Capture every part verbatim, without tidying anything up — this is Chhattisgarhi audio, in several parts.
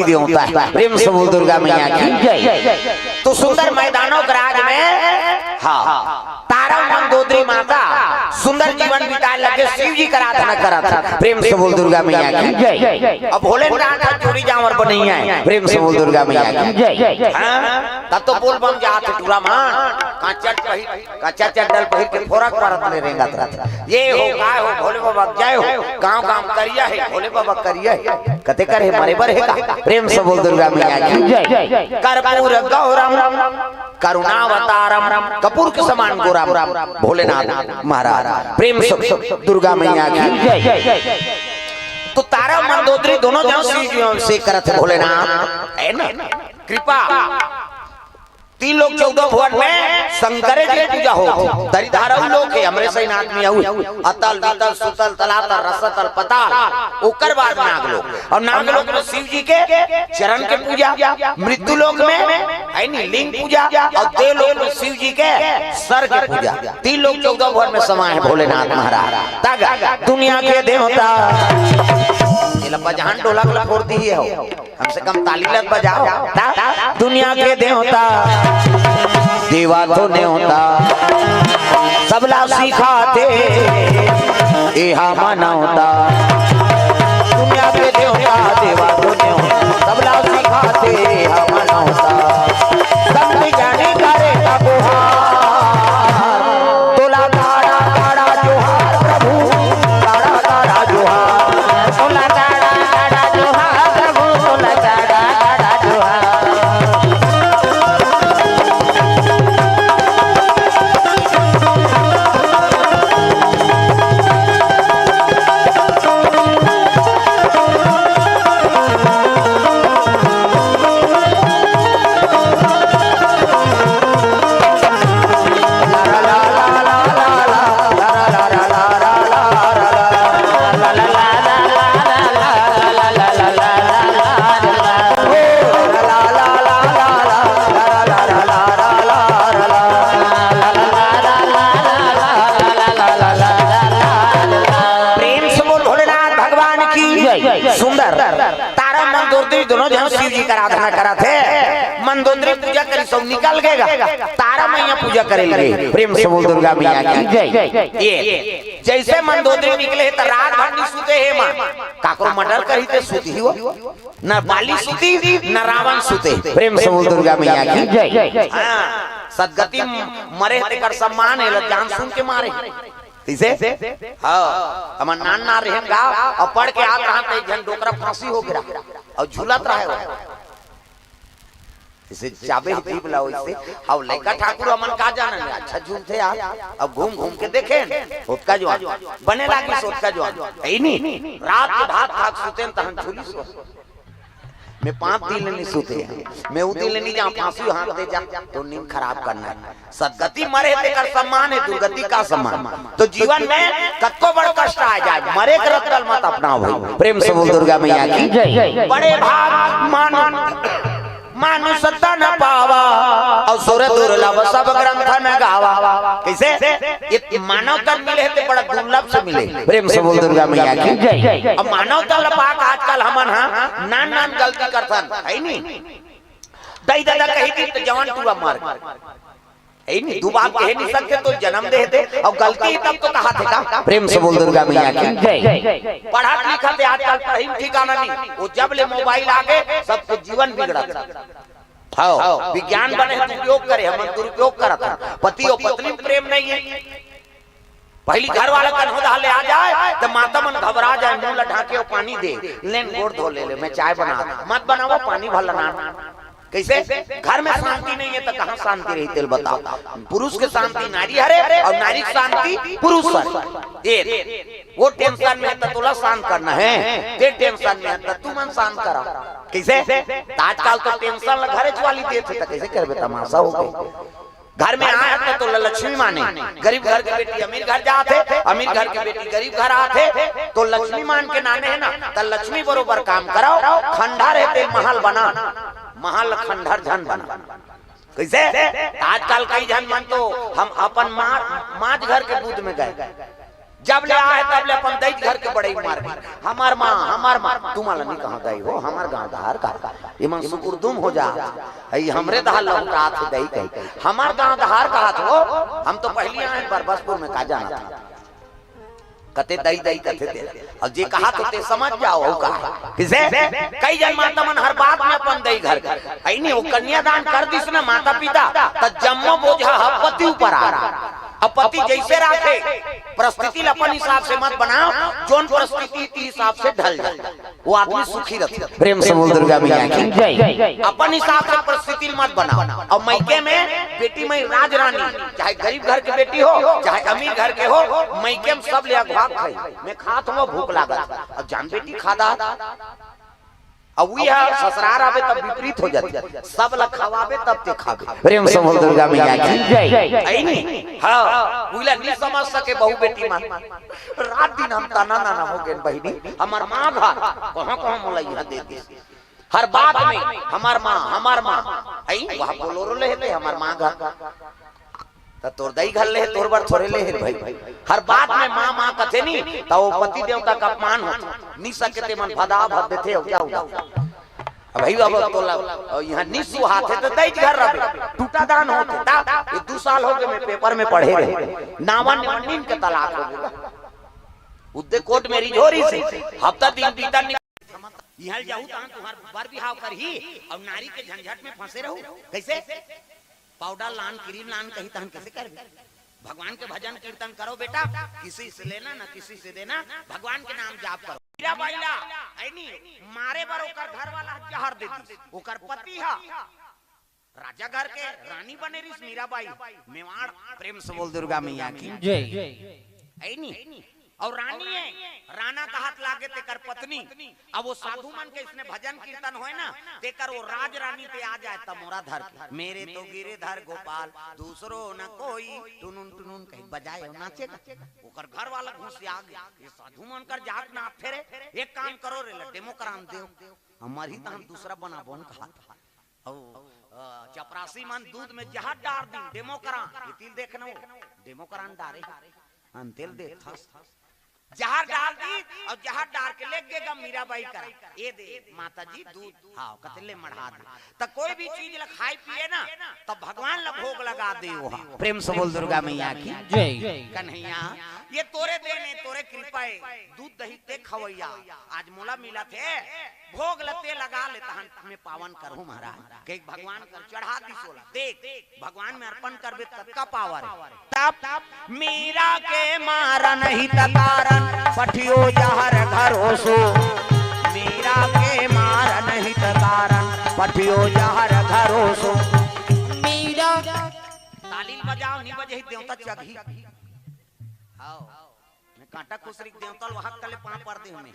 देवता हे। प्रेम से बोल दुर्गा मैया की जय। तो सुंदर मैदानों के राज में, हाँ, तारा मंदोदरी माता सुंदर जीवन बिताए लगे, शिव जी का आराधना करत हे। प्रेम से बोल दुर्गा मैया की जय। अब भोलेनाथ का चोरी जावर बनैया हे। प्रेम से बोल दुर्गा मैया की जय। हाँ, तब तो बोल बम जात हे टूरा मन। कांचट पहिर, कच्चा चड्डल पहिर के फोरक परत ले रेंगत रहिथे। ये हो, काय हो, भोले बाबा जय हो, गांव गांव करिया हे, भोले बाबा करिया हे। कते कर हे, मरे बर हे का? प्रेम से बोल दुर्गा मैया की जय। कर्पूर गौरम करुणावतारम, कपूर के समान गोरा भोलेनाथ महाराज। प्रेम से दुर्गा मैया की जय। तो तारा मंदोदरी दोनों जन शिव जी से करत हे भोलेनाथ, है ना, कृपा। तीन लोक चौदह भुवन में शंकरे जी पूजा हो। दरिधारऊ लोक हे, हमरे सही आदमी आऊ। अतल, वितल, सुतल, तलातल, रसतल, पताल, ओकर बाद नागलोक। और नागलोक में शिव जी के चरण के पूजा, मृत्यु लोक में, है नी, लिंग पूजा, और देव लोक में शिव जी के सर के पूजा। तीन लोक चौदह भुवन में समाए हे भोलेनाथ महाराज। तग दुनिया के देवता, ये लब्बा जहान ढोलक ला फोड़ दी हो। कम से कम ताली लग बजाओ। ता, दुनिया के देवता, देवा तो नेवता, सबला सिखाथे, एहा मनौता। दुनिया के देवता, देवा तो नेवता, सबला सिखाथे, एहा मनौता। संत ज्ञानी करे का गुहार, तोला गाड़ा गाड़ा जोहार प्रभु, गाड़ा गाड़ा जोहार। तोला गाड़ा गाड़ा जोहार प्रभु, तोला गाड़ा गाड़ा जोहार। प्रेम से बोल भोलेनाथ भगवान की जय। सुंदर। तारा मंदोदरी दोनों जन शिव जी का आराधना करत हे। मंदोदरी पूजा करी सब निकल गएगा, तारा मैया पूजा करे लगे। प्रेम से बोल दुर्गा मैया की जय। ये जैसे मंदोदरी निकले हे त रात भर नहीं सुते हे माँ। काकरो मर्डर करी ते सुती हो, न बाली सुती, न रावण सुते। प्रेम से बोल दुर्गा मैया की जय। हाँ, सदगति मरे तेकर सम्मान हे, ल जान सुन के मारे। कइसे? हाँ, हमर नान नान रहेन गा, अउ पढ़ के आत रहन त एक झन डोकरा फांसी हो गे रहा, अउ झूलत रहे वो। जइसे चाबे ही जीभ ला वइसे, अउ लइका ठाकुर हमन का जानन, अच्छा झूलथे यार, अब घूम घूम के देखेन, ओतका जुवान, बने लागिस ओतका जुवान, हे नी? रात के भात खा के सुतेन तहन झूलिस वो। मैं पाँच दिन ले नहीं सुते हैं, मैं उ दिन ले नहीं जा, फांसी हाथ दे जा, तो नींद खराब करना है। सदगति मरे तेकर सम्मान है, दुर्गति का सम्मान। तो जीवन में कतको बड़ कष्ट आ जाए, मरे के रत्तल मत अपनाओ भाई। प्रेम से बोल दुर्गा मैया की जय। बड़े भाग मानु, मानुष तन पावा, अउ सुर दुर्लभ सब ग्रंथ न गावा। कइसे? ये मानव तन मिले हे ते बड़ा दुर्लभ से मिले। प्रेम से बोल दुर्गा मैया की जय। अब मानव तन ल पाके आजकल हमन हा नान नान गलती करथन, हे नी? दई ददा कही दी त जवान टूरा मर गे। हे नी, दू बात कहे नहीं सकते तो जन्म दे दे, अउ गलती तब तो कहाथे का। प्रेम से बोल दुर्गा मैया की जय। पढ़त लिखत हे आजकल पढ़ई में ठिकाना नहीं, वो जब ले मोबाइल आ गे सबके जीवन बिगड़त। हाँ, विज्ञान बने हे, दुरुपयोग करे, हमन दुरुपयोग करत हन। पति अउ पत्नी में प्रेम नहीं है। पहिली घर वाला कन्हो डहर ले आ जाए त माता मन घबरा जाए, मुंह ला ढांके अउ पानी दे, लेन गोड़ धो ले ले, मैं चाय बना, मत बनावा, पानी भर ला नान। कइसे? घर में शांति नहीं है त कहाँ शांति रही, तेला बताओ। पुरुष के शांति नारी हरे अउ नारी के शांति पुरुष हरे। ये वो टेंशन में हे त तोला शांत करना हे, ते टेंशन में हे त तुमन शांत करा। कइसे? त आजकल तो टेंशन ला घरेच वाली देथे, त कइसे करबे, तमाशा हो गे। घर में आए त तोला लक्ष्मी माने। गरीब घर के बेटी अमीर घर जात हे, अमीर घर के बेटी गरीब घर आत हे, तो लक्ष्मी मान के नाने हे ना, त लक्ष्मी बरोबर काम कराओ। खंडहर हे ते महल बना, महल खंडहर झन बना। कइसे? आजकल कई झन मन तो हम अपन माँ, माँ घर के बूथ में गए, जब ले आए तब ले अपन दई घर के बड़ई मार। हमार माँ, हमार माँ, तुम्हारा नहीं कहा दई हो, हमार गांव धार का। ये मन सुकुरदुम हो जा। ई हमरे धार लहुटात हे दई कही। हमार गांव धार कहा हो, हम तो पहली आए बरबसपुर में, का जाना था। कते दई दई कथे ते। अब जे कहा तो ते समझ जाओ, हो कहा। किसे? कई जन माता मन हर बात में अपन दई घर का। ऐ नहीं, वो कन्यादान कर दिस ना माता पिता, त जम्मो बोझा ह पति ऊपर आ रहा। अब पति जैसे राखे, परिस्थिति ल अपन हिसाब से मत बनाओ, जोन परिस्थिति के हिसाब से ढल जाए, वो आदमी सुखी रहता। प्रेम से बोल दुर्गा मैया की। जय। अपन हिसाब से परिस्थिति ल मत बनाओ। और मइके में बेटी मई राजरानी, चाहे गरीब घर के बेटी हो, चाहे अमीर घर के हो, मइके में सब ले अघवा खाई। मैं खात हूँ, भूख लागत। अब जान बेटी खा दा, अब उही ह ससुरार आबे तब विपरीत हो जाथे। सब ल खवाबे तब ते खाबे। प्रेम से बोल दुर्गा मैया की। जय। ऐ नहीं? हाँ, उही ल नहीं समझ सके बहू बेटी मन। रात दिन हम ताना नाना हो गए बहिनी, हमार माँ घर कहाँ कहाँ मोला यहाँ दे दे। हर बात में हमार माँ, हमार माँ। ऐ वह बोलोरो ले हेते, हमार माँ घर। त तोर दई घर ले हे, तोर बर थोरे ले हे भाई। हर बात में माँ, माँ कथे नी, त वो पति देवता का अपमान होथे। नी सके ते मन भदा भद देथे, हो क्या हुआ? अब भाई, अब तोला, अ, यहाँ नी सुहाथे त दई घर रहे, टूटा दान होथे। ता ये दू साल हो गए, मैं पेपर में पढ़े रहे, नावा ने नीन के तलाक हो गया। उद्दे कोर्ट में रिझोरी से हफ्ता दिन बीता नी। यहाँ जाहू तहाँ तुहार बर बिहाव करही, और नारी के झंझट में फंसे रहू। कैसे? पाउडर लान, क्रीम लान कही तहन कैसे करबे? भगवान के भजन कीर्तन करो बेटा, किसी से लेना ना किसी से देना, भगवान के नाम जाप करो। मीरा बाई ला, ऐ नी, मारे बर ओकर घर वाला जहर दे दिस। ओकर पति ह राजा घर के रानी बने रिस मीराबाई, मेवाड़। प्रेम से बोल दुर्गा मैया की। जय। ऐ नी, और रानी है, राना कहत लागे तेकर पत्नी। अब वो साधु मन के इसने भजन कीर्तन होए ना, तेकर वो राज रानी ते आ जाए तमोरा धर के। मेरे तो गिरधर गोपाल, दूसरो न कोई, टुनुन टुनुन कही बजाए और नाचेगा। ओकर घर वाला घुसिया गया, ये साधु मन कर जात नाचथे रे, एक काम करो रे, ल डेमो करान देव। हमर ही तहन दूसरा बनाबोन कहा था। अउ, अ, चपरासी मन दूध में जहर डार दिन, डेमो करान, ये तिल देखना वो, डेमो करान डारे। अन तेल देखथस। जहर डाल दी और जहर डाल के ले गे गा मीराबाई करा। ये दे माता जी दूध, हाँ, कते ले मढ़ा दे। त कोई भी चीज ला खाए पिए ना, त भगवान ला भोग लगा दे वो। प्रेम से बोल दुर्गा मैया की। जय। कन्हैया, ये तोरे देन हे, तोरे कृपा हे, दूध दही ते खवैया, आज मोला मिलत हे, भोग ल ते लगा ले, तहन मैं पावन करहूँ महाराज। कहिके भगवान कर चढ़ा दिस ओला। देख, भगवान में अर्पण करबे ततका पावर हे। तब मीरा के मारन हित कारण, पठियो जहर घरोसो। मीरा के मारन हित कारण, पठियो जहर घरोसो। मीरा। ताली ल बजाओ, नी बजही देवता चघही। हाओ। मैं कांटा खुसरी के देवता ल वहां कले पांव पर दे हमें।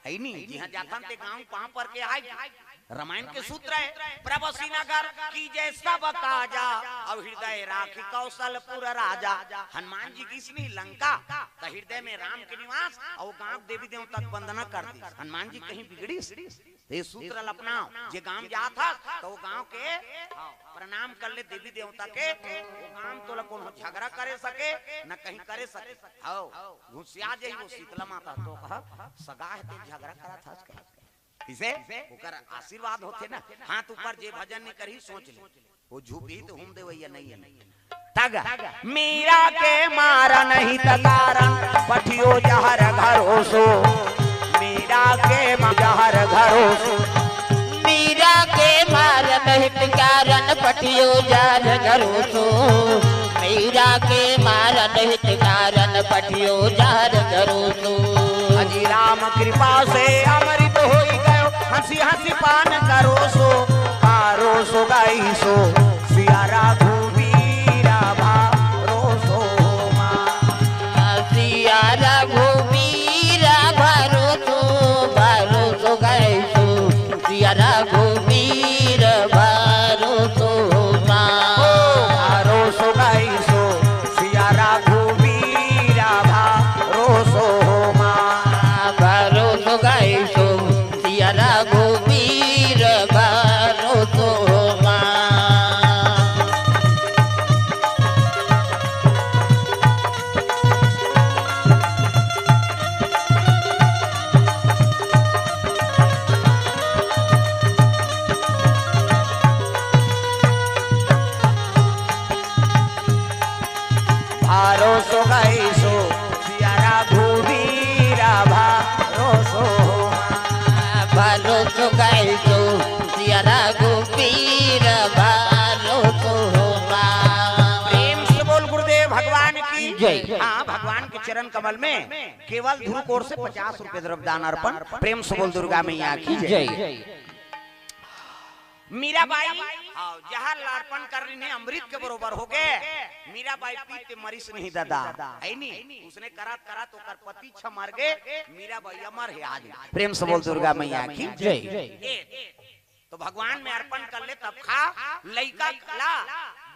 है नी, जिहां जाथन ते गांव पांव पर के आए। रामायण के सूत्र हे, प्रवसी नगर कीजे सब काजा, अउ हृदय राखी कौशलपुर राजा। हनुमान जी गिसनी लंका, त हृदय में राम के निवास, अउ गांव देवी देवता के वंदना कर दिस। हनुमान जी कहीं बिगड़िस? त ये सूत्र ल अपनाओ, जे गांव जात हस, त वो गांव के प्रणाम कर ले देवी देवता के, वो गांव तोला कोनो झगड़ा करे सके, न कहीं करे सके। हव, घुसिया जाही वो शीतला माता, तो कहा, सगा हे ते झगड़ा करत हस कहे। किसे? ओकर आशीर्वाद होथे ना। हाथ ऊपर जे भजन नहीं करही, सोच ले। वो झूपही त हूम देवइया नहीं हे। तग मीरा के मारन हित कारण, पठियो जहर घरोसो। मीरा के मा-, जहर घरोसो। मीरा के मारन हित कारण, पठियो जहर घरोसो। मीरा के मारन हित कारण, पठियो जहर घरोसो। अजी राम कृपा से अमृत होई गयो, हंसी हंसी पान करोसो। करोसो गईसो, सिया रघुबीर भरोसो मा। सिया रघुबीर भरोसो, भरोसो गईसो, सिया रघुबीर भरोसो मा। ओ, भरोसो गईसो, सिया रघुबीर भरोसो मा। भरोसो गईसो, सिया रघुबीर भरोसो मा। चरण कमल में केवल ध्रुव कोर से पचास रुपए द्रव्य दान अर्पण। प्रेम से बोल दुर्गा मैया की जय। जय। मीराबाई, हाँ, जहर ला अर्पण कर रही ने, अमृत के बरोबर हो गए। मीराबाई पीते मरिस नहीं दादा, है नी? उसने करत करत ओकर पति छ मर गए, मीराबाई अमर है आज। प्रेम से बोल दुर्गा मैया की जय। ए, तो भगवान में अर्पण कर ले तब खा। लइका ला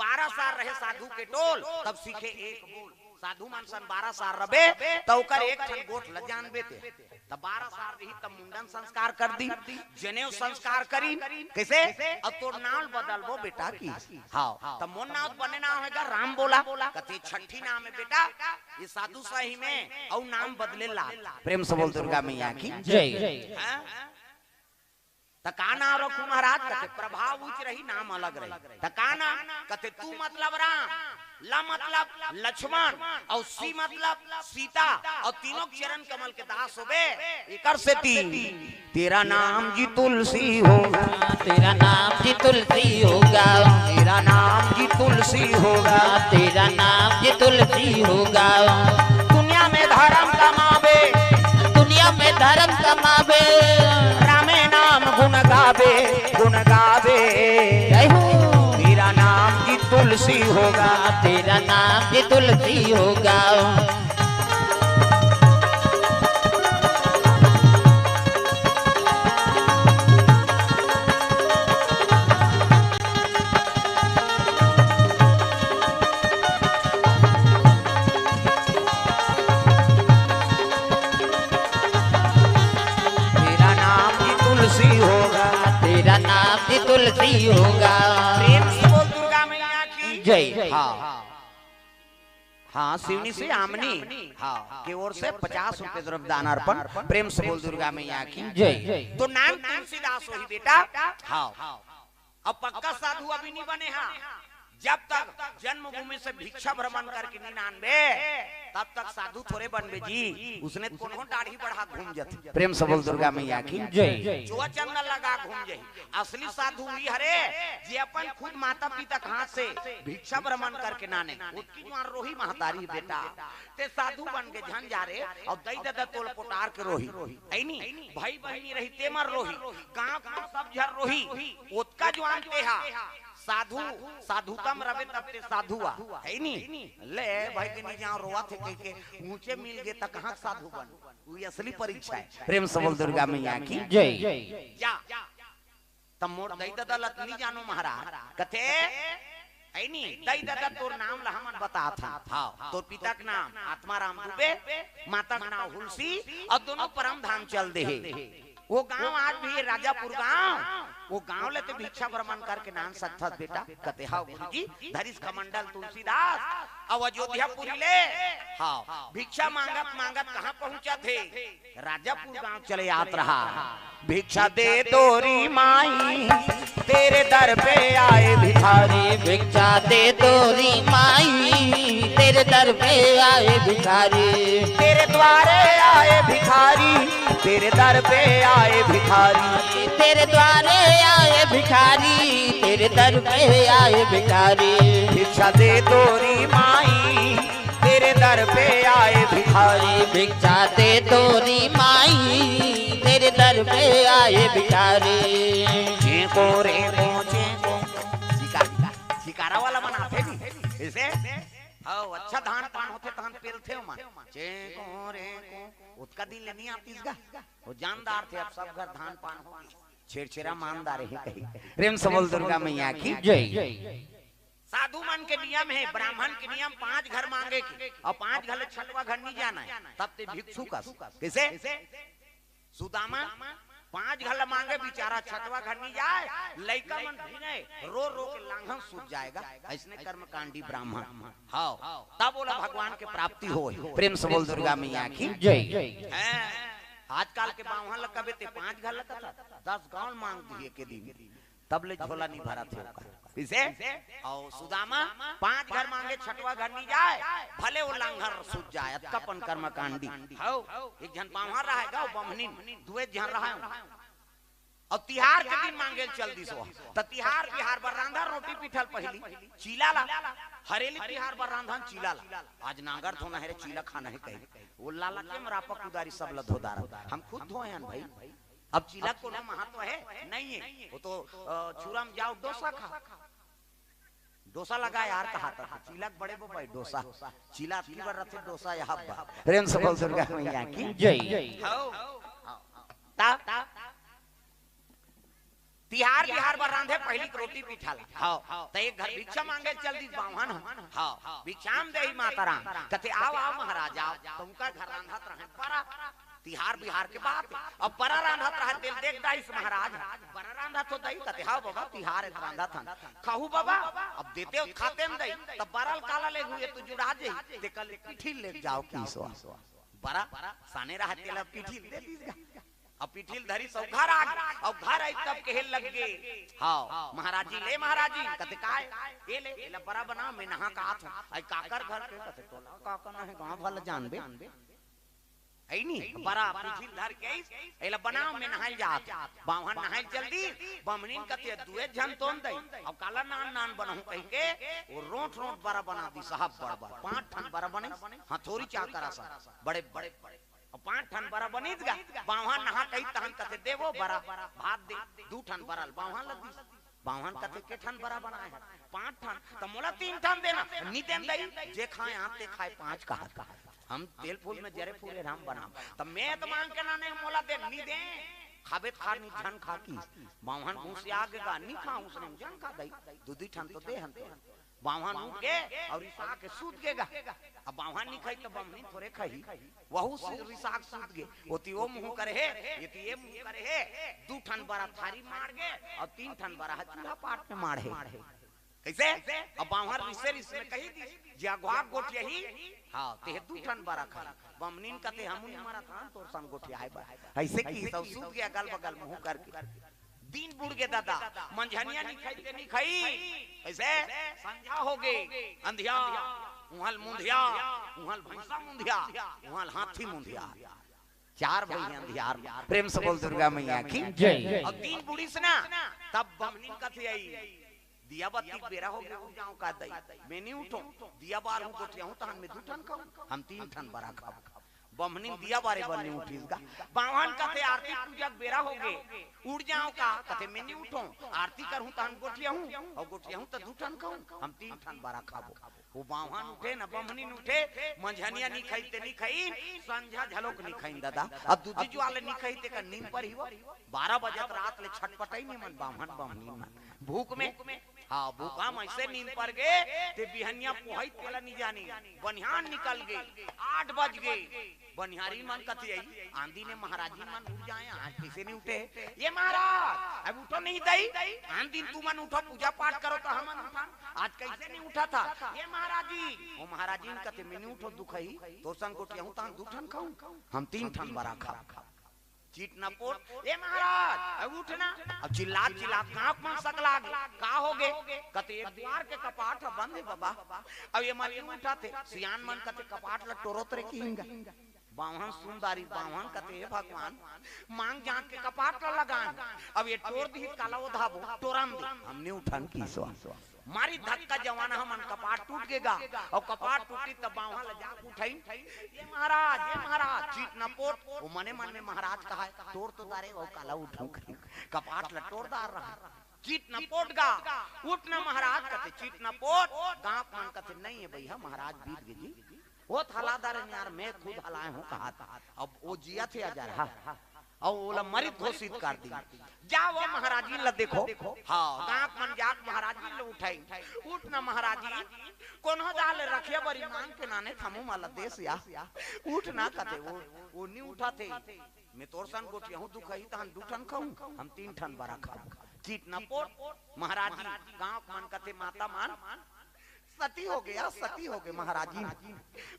बारह साल रहे साधु के टोल, तब सीखे एक बोल। साधु मन सन बारह साल रबे, त ओकर एक ठन गोठ ल जानबे ते। त बारह साल रही, तब मुंडन संस्कार कर दी, जनेऊ संस्कार करी। कैसे? अब तोर नाम बदलबो बेटा की। हाँ, त मोर नाम बने नाम होएगा राम बोला। कथे छठी नाम है बेटा, ये साधु सही में, अउ नाम बदले ला। प्रेम से बोल दुर्गा मैया की जय। हाँ? त का नाम रखू महाराज? कथे प्रभाव उच्च रही, नाम अलग रही। त का नाम? कथे तू मतलब राम, ल मतलब लक्ष्मण, अउ सी मतलब सीता, अउ तीनों के चरण कमल के दास होबे। एकर सेती तेरा नाम जी तुलसी होगा, तेरा नाम जी तुलसी होगा, तेरा नाम जी तुलसी होगा, तेरा नाम जी तुलसी होगा। दुनिया में धर्म कमाबे, दुनिया में धर्म कमाबे, रामे नाम गुण गाबे, गुण गाबे। जय हो। तेरा नाम जी तुलसी होगा, तेरा नाम जी तुलसी होगा। तेरा नाम भी तुलसी होगा। तेरा नाम भी तुलसी होगा। प्रेम से बोल दुर्गा मैया की जय। हाँ। हाँ, सिवनी से आमनी, हाँ, के ओर से पचास रुपए द्रव्य दान अर्पण। प्रेम से बोल दुर्गा मैया की जय। तो नाम तुलसीदास होही बेटा। हाँ। अब पक्का साधु अभी नहीं बने हा। जब तक जन्मभूमि से भिक्षा भ्रमण करके नहीं नानबे, तब तक साधु थोड़े बनबे जी। उसने कोनो दाढ़ी बढ़ा घूम जाते। प्रेम से बोल दुर्गा मैया की जय। चोआ चंदन लगा घूम जाही। असली साधु ही हरे, जे अपन खुद माता पिता के हाथ से भिक्षा भ्रमण करके नाने। ओतकी जुआर रोही महतारी बेटा, ते साधु बन के झन जा रे, अउ दई ददा तोल पोटार के रोही। ऐनी, भाई बहिनी रही ते मर रोही, गांव के सब झर रोही। ओतका जुआर ते हा साधु, साधुतम रबे तब ते साधु आ, है नी? ले भाई के नहीं जाओ रोवा थे कह के ऊंचे मिल गए त कहाँ साधु बन? वो असली परीक्षा है। प्रेम से बोल दुर्गा मैया की जय। जा। त मोर दई ददा ल त नहीं जानो महाराज। कथे, "ऐ नी, दई ददा तोर नाम ल हमन बतात हन।" हाँ, तोर पिता के नाम आत्माराम दुबे, माता के नाम हुलसी, अउ दोनों परम धाम चल दे हे। वो गांव आज भी राजापुर गांव, वो गांव ले ते भिक्षा भ्रमण करके नान सकथस बेटा। कथे, "हाँ गुरुजी।" धरिस कमंडल तुलसीदास, अउ अयोध्यापुरी ले, हाँ, भिक्षा मांगत मांगत कहाँ पहुंचत हे? राजापुर गांव चले आत रहा। भिक्षा दे दो री माई, तेरे दर पे आए भिखारी। भिक्षा दे दो री माई, तेरे दर पे आए भिखारी। तेरे द्वारे आए भिखारी, तेरे दर पे आए भिखारी। तेरे द्वारे आए भिखारी, तेरे दर पे आए भिखारी। भिक्षा दे दो री माई, तेरे दर पे आए भिखारी। भिक्षा दे दो री माई, तेरे दर पे आए भिखारी। चेंको रे को चेंको। शिकार-, शिकारा वाला मन आथे नी, ऐसे? हाँ, अच्छा धान पान होथे, तहन पेलथे ओमन। चेंको रे को। ओतका दिन ले नहीं आतिस गा। वो जानदार थे, अब सब घर धान पान हो गए। छेरछेरा मानदार हे कही। प्रेम से बोल दुर्गा मैया की जय। साधु मन के नियम हे, ब्राह्मण के नियम पांच घर मांगे के, अउ पांच घर ले छठवा घर नहीं जाना हे, तब ते भिक्षु कस। कैसे? सुदामा पांच घर ले मांगे, बेचारा छठवा घर नहीं जाए, लइका मन भी नहीं, रो रो के लांघन सूत जाएगा। ऐसने कर्मकांडी ब्राह्मण। हाँ, तब बोला भगवान के प्राप्ति होय। प्रेम से बोल दुर्गा मैया की जय। हैं? आजकल के बाम्हन ल कबे ते पांच घर ल कथा, दस गांव मांग दिए के दिन। तब ले झोला नहीं भरत हे ओकर। इसे? अउ सुदामा पांच घर मांगे, छठवा घर नहीं जाए, भले वो लांघर सूत जाए, अतका पन कर्मकांडी। हौ, एक झन बाम्हन रहे गा, बम्हनिन, दुए झन रहे। अउ तिहार के दिन मांगे ल चल दिस ओह। त तिहार बिहार बर रांधन रोटी पीठा ल पहिली, चीला ला। हरेली तिहार बर रांधन चीला ला। आज नांगर धोना हे रे, चीला खाना हे कही। ओ लाला के मरापा कुदारी सब ल धो डारन। हम खुद धोए हन भाई। अब चीला कोनो महत्व हे? नहीं हे। ओ तो, अ, छुरा म जाव, डोसा खा। डोसा लगा यार, कहा था चीला के बड़े बो भाई, डोसा। चीला अतकी बर रथे, डोसा यहाँ बा। प्रेम से बोल दुर्गा मैया की। जय। हव। ता तिहार बिहार बर रांधे पहिली के रोटी पीठा ला। हव। त एक घर भिक्षा मांगे चल दिस बाम्हन ह। हव। भिक्षा म देही माता राम। कथे, "आव, आव महाराज, आव।" त उनकर घर रांधत रहन परा। तिहार बिहार के बात। अब परा रांधत रहन, तेला देख डारिस महाराज। "परा रांधत हो दई?" कथे, "हव बाबा, तिहार हे त रांधत हन।" "खाहू बाबा?" "अब देते हो त खातेन दई।" "त बरा ल काला लेगहू, ए तो जुड़ा जही।" "तेकर ले पीठी ल लेके जाव," किहिस ओह। बरा साने रहय, तेला पीठी ल दे दिस गा। अब पीठी ल धरिस अउ घर आ गे। अब घर आइस तब कहे लग गे, हव, महाराज जी, "ले महाराज जी।" कथे, "काय?" "ए ले, एला बरा बनाव, मैं नहा के आत हंव।" "अई काकर घर के?" कथे, "टोला काकर ना हे, गांव भर ल जानबे।" अई नी, बरा पीठी ल धर के आइस, "एला बनाव, मैं नहाय ल जात हंव।" बाम्हन नहाय ल चल दिस, बम्हनिन कथे, "दुए झन तोन दई, अब काला नान नान बनहूं?" कहिके ओ रोंठ रोंठ बरा बना दिस, साहब, बड़ बड़ पांच ठन बरा बनिस, हथौरी चाकर असन, बड़े बड़े। अब पांच ठन बरा बनिस गा। बाम्हन नहा कही तहन कथे, "देवो बरा, भात दे।" दू ठन बरा ल बाम्हन ल दिस। बाम्हन कथे, "के ठन बरा बनाय हस?" "पांच ठन।" "त मोला तीन ठन देना।" "नी देन दई, जे खाय आंत ते खाय पांच," कहा। "हम तेल फूल में जरे फूले राम बनाम।" "त मैं त मांग के लाने हंव, मोला दे।" "नी दे, खाबे त खा, नी झन खा," किहिस। बाम्हन गुसिया गे गा, "नी खांव, उसने झन खा दई, दू दू ठन तो दे हन तो।" बाम्हन उठ गे अउ रिसा के सूत गे गा। अब बाम्हन नी खाही त बम्हनिन थोरे खाही। वहू से रिसा के सूत गे। ओती ओ मुंह करे हे, एती ए मुंह करे हे। दू ठन बरा थारी माड़ गे अउ तीन ठन बरा ह चूल्हा पाट में माड़े। कइसे? अब बाम्हन रिसे रिस में कहि दिस, "जे अघवा गोठियाही, हव, तेह दू ठन बरा खाही।" बम्हनिन कथे, "हमू नी मरत हन तोर सन गोठियाय बर।" अइसे किहिस अउ सूत गे अगल बगल मुंह करके। दिन बुड़ गे दादा, मंझनिया नी खाही ते नी खाही। कइसे? संझा हो गे, अंधिया, उहां ल मुंधिया, उहां ल भैंसा मुंधिया, उहां ल हाथी मुंधिया। चार भई हे अंधियार। प्रेम से बोल दुर्गा मैया की। जय। अउ दिन बुड़िस ना, तब बम्हनिन कथे, "अई, दिया बत्ती के बेरा हो गे, उठ जांव का दई? मैं नी उठंव, दिया बारहूं, गोठियाहूं, तहन मैं दू ठन खाहूं, हम तीन ठन बरा खाबो।" बम्हनिन दिया बारे बर नी उठिस गा। बाम्हन कथे, "आरती पूजा के बेरा हो गे, उठ जांव का?" कथे, "मैं नी उठंव, आरती करहूं तहन गोठियाहूं, अउ गोठियाहूं त दू ठन खाहूं, हम तीन ठन बरा खाबो।" ओ बाम्हन उठे न बम्हनिन उठे, मंझनिया नी खाही ते नी खाही, संझा घलोक नी खाही दादा। अब दूधी जुवार ले नी खाही तेकर नींद परही वो। बारह बजे त रात ले छटपटइस नी मन बाम्हन बम्हनिन मन। भूख में, हव, भूखा म अइसे नींद पर गे, ते बिहनिया पोहइस तेला नी जानिस। बनिहान निकल गे, आठ बज गे। बनिहारिन मन कथे, "अई, आन दिन ए महाराजिन मन उठ जाय, आज कइसे नी उठे?" "ए महाराज, अब उठो नहीं दई, आन दिन तुमन उठो, पूजा पाठ करो त हमन उठन, आज कइसे नी उठत हव?" "ए महाराजी।" ओ महाराजिन कथे, "मैं नी उठंव दुखही, तोर सन गोठियाहूं तहन दू ठन खाहूं, हम तीन ठन बरा खाबो।" चित न पोट, "ए महाराज, अब उठ ना।" अब चिल्लात चिल्लात गांव मन सकला गे, "का हो गे?" कथे, "ए दुवार के कपाट ह बंद हे बाबा, अब ए मन नी उठत हे।" सियान मन कथे, "कपाट ल टोरत रे किहिन गा।" बाम्हन सुन डारिस, बाम्हन कथे, "हे भगवान, मांग जांच के कपाट ल लगान, अब ए टोर दिही त काला ओधाबो, टोरन दे, हम नी उठन किहिस ओ।" मारिस धक्का जवाना ह मन, कपाट टूट गे गा। अउ कपाट टूटिस त बाम्हन ल जाके उठइन, "ए महाराज, ए महाराज।" चित न पोट, ओ मने मन में महाराज कहाय, "टोर तो डारे हंव, काला उठंव कहिके, कपाट ल टोर डारे रहेंव।" चित न पोट गा, "उठ ना महाराज।" कथे, "चित न पोट।" गांव मन कथे, "नहीं ए भइया, महाराज बीत गे जी, ओ त हला डारेन यार, मैं खुद हलाय हंव," कहात। अब ओ जियत हे अजरहा, अउ ओला मरित घोषित कर दिस। "जाव ओ महाराजिन ल देखो।" हव, गांव मन जाके महाराजिन ल उठइन, "उठ ना महाराजिन, कोनो डाहर ले रखिया बरी मांग के लाने त हमू मन ल देस या, उठ ना।" कथे, "ओ, ओ नी उठत हे, मैं तोर सन गोठियाहूं दुखही तहन दू ठन खाहूं, हम तीन ठन बरा खाबो।" चित न पोट, महाराजिन, गांव मन कथे, माता मन, सती हो गे, सती हो गे महाराजिन।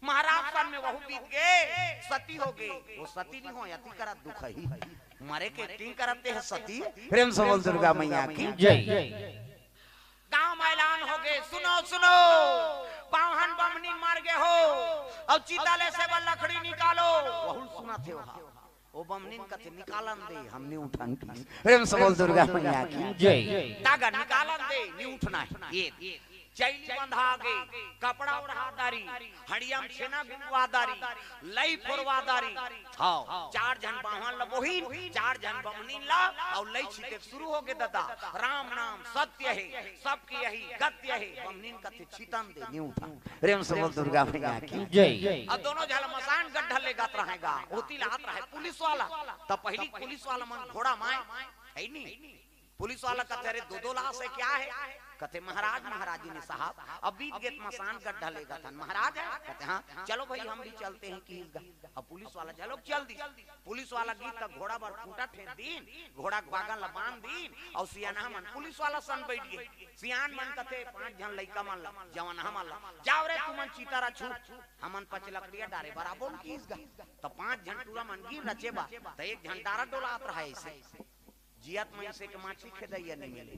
महाराज सन में वहू बीत गे, सती हो गे। ओ सती नी होय, अति करत दुखही। मरे के acting करत हे सती। प्रेम से बोल दुर्गा मैया की। जय। गांव म ऐलान हो गे, "सुनो, सुनो, बाम्हन बम्हनी मर गे हो, अउ चिता लेसे बर लकड़ी निकालो।" वहू ल सुनत हे ओहा। ओ बमनिन कथे, "निकालन दे, हम नी उठन।" प्रेम से बोल दुर्गा मैया की। जय। तागा निकालन दे, नी उठना हे। ये चैली बंधा गे, कपड़ा ओढ़ा दारी, हड़िया म छेना गुंगवा दारी, लई फोरवा दारी। हाँ, चार झन बाम्हन ल बोहिन, चार झन बमनिन ल, अउ लई छिते शुरू होगे ददा। राम नाम सत्य हे, सबके यही गत्य हे। बमनिन कथे, "छितन दे, नी उठन।" प्रेम से बोल दुर्गा मैया की। जय। अब दोनों झन ल मसान गड्ढा लेगत रहय गा, ओती ल आत रहय पुलिस वाला। त पहिली पुलिस वाला मन घोड़ा म आय, हे नी? पुलिस वाला कथे, "अरे, दो दो लाश हे, क्या हे?" कथे, "महाराज, महाराजिनी साहब, अब बीत गे त मसान गड्ढा लेगत हन।" "महाराज हे?" कथे, "हाँ।" "चलो भाई, हम भी चलते हैं," किहिस गा। अब पुलिस वाला चलो चल दिस। पुलिस वाला गिस त घोड़ा बर खूंटा ठेंस दिन, घोड़ा के बागन ल बांध दिन, अउ सियानहा मन पुलिस वाला सन बइठ गे। सियान मन कथे, पांच झन लइका मन ल, जवनहा मन ल, "जाव रे, तुमन चिता रचहू, हमन पचलकड़िया डारे बर आबोन," किहिस गा। त पांच झन टूरा मन गिन रचे बर, त एक झन डारा डोलात रहय अइसे। जियत मइनसे के माछी खेदइया नी मिले,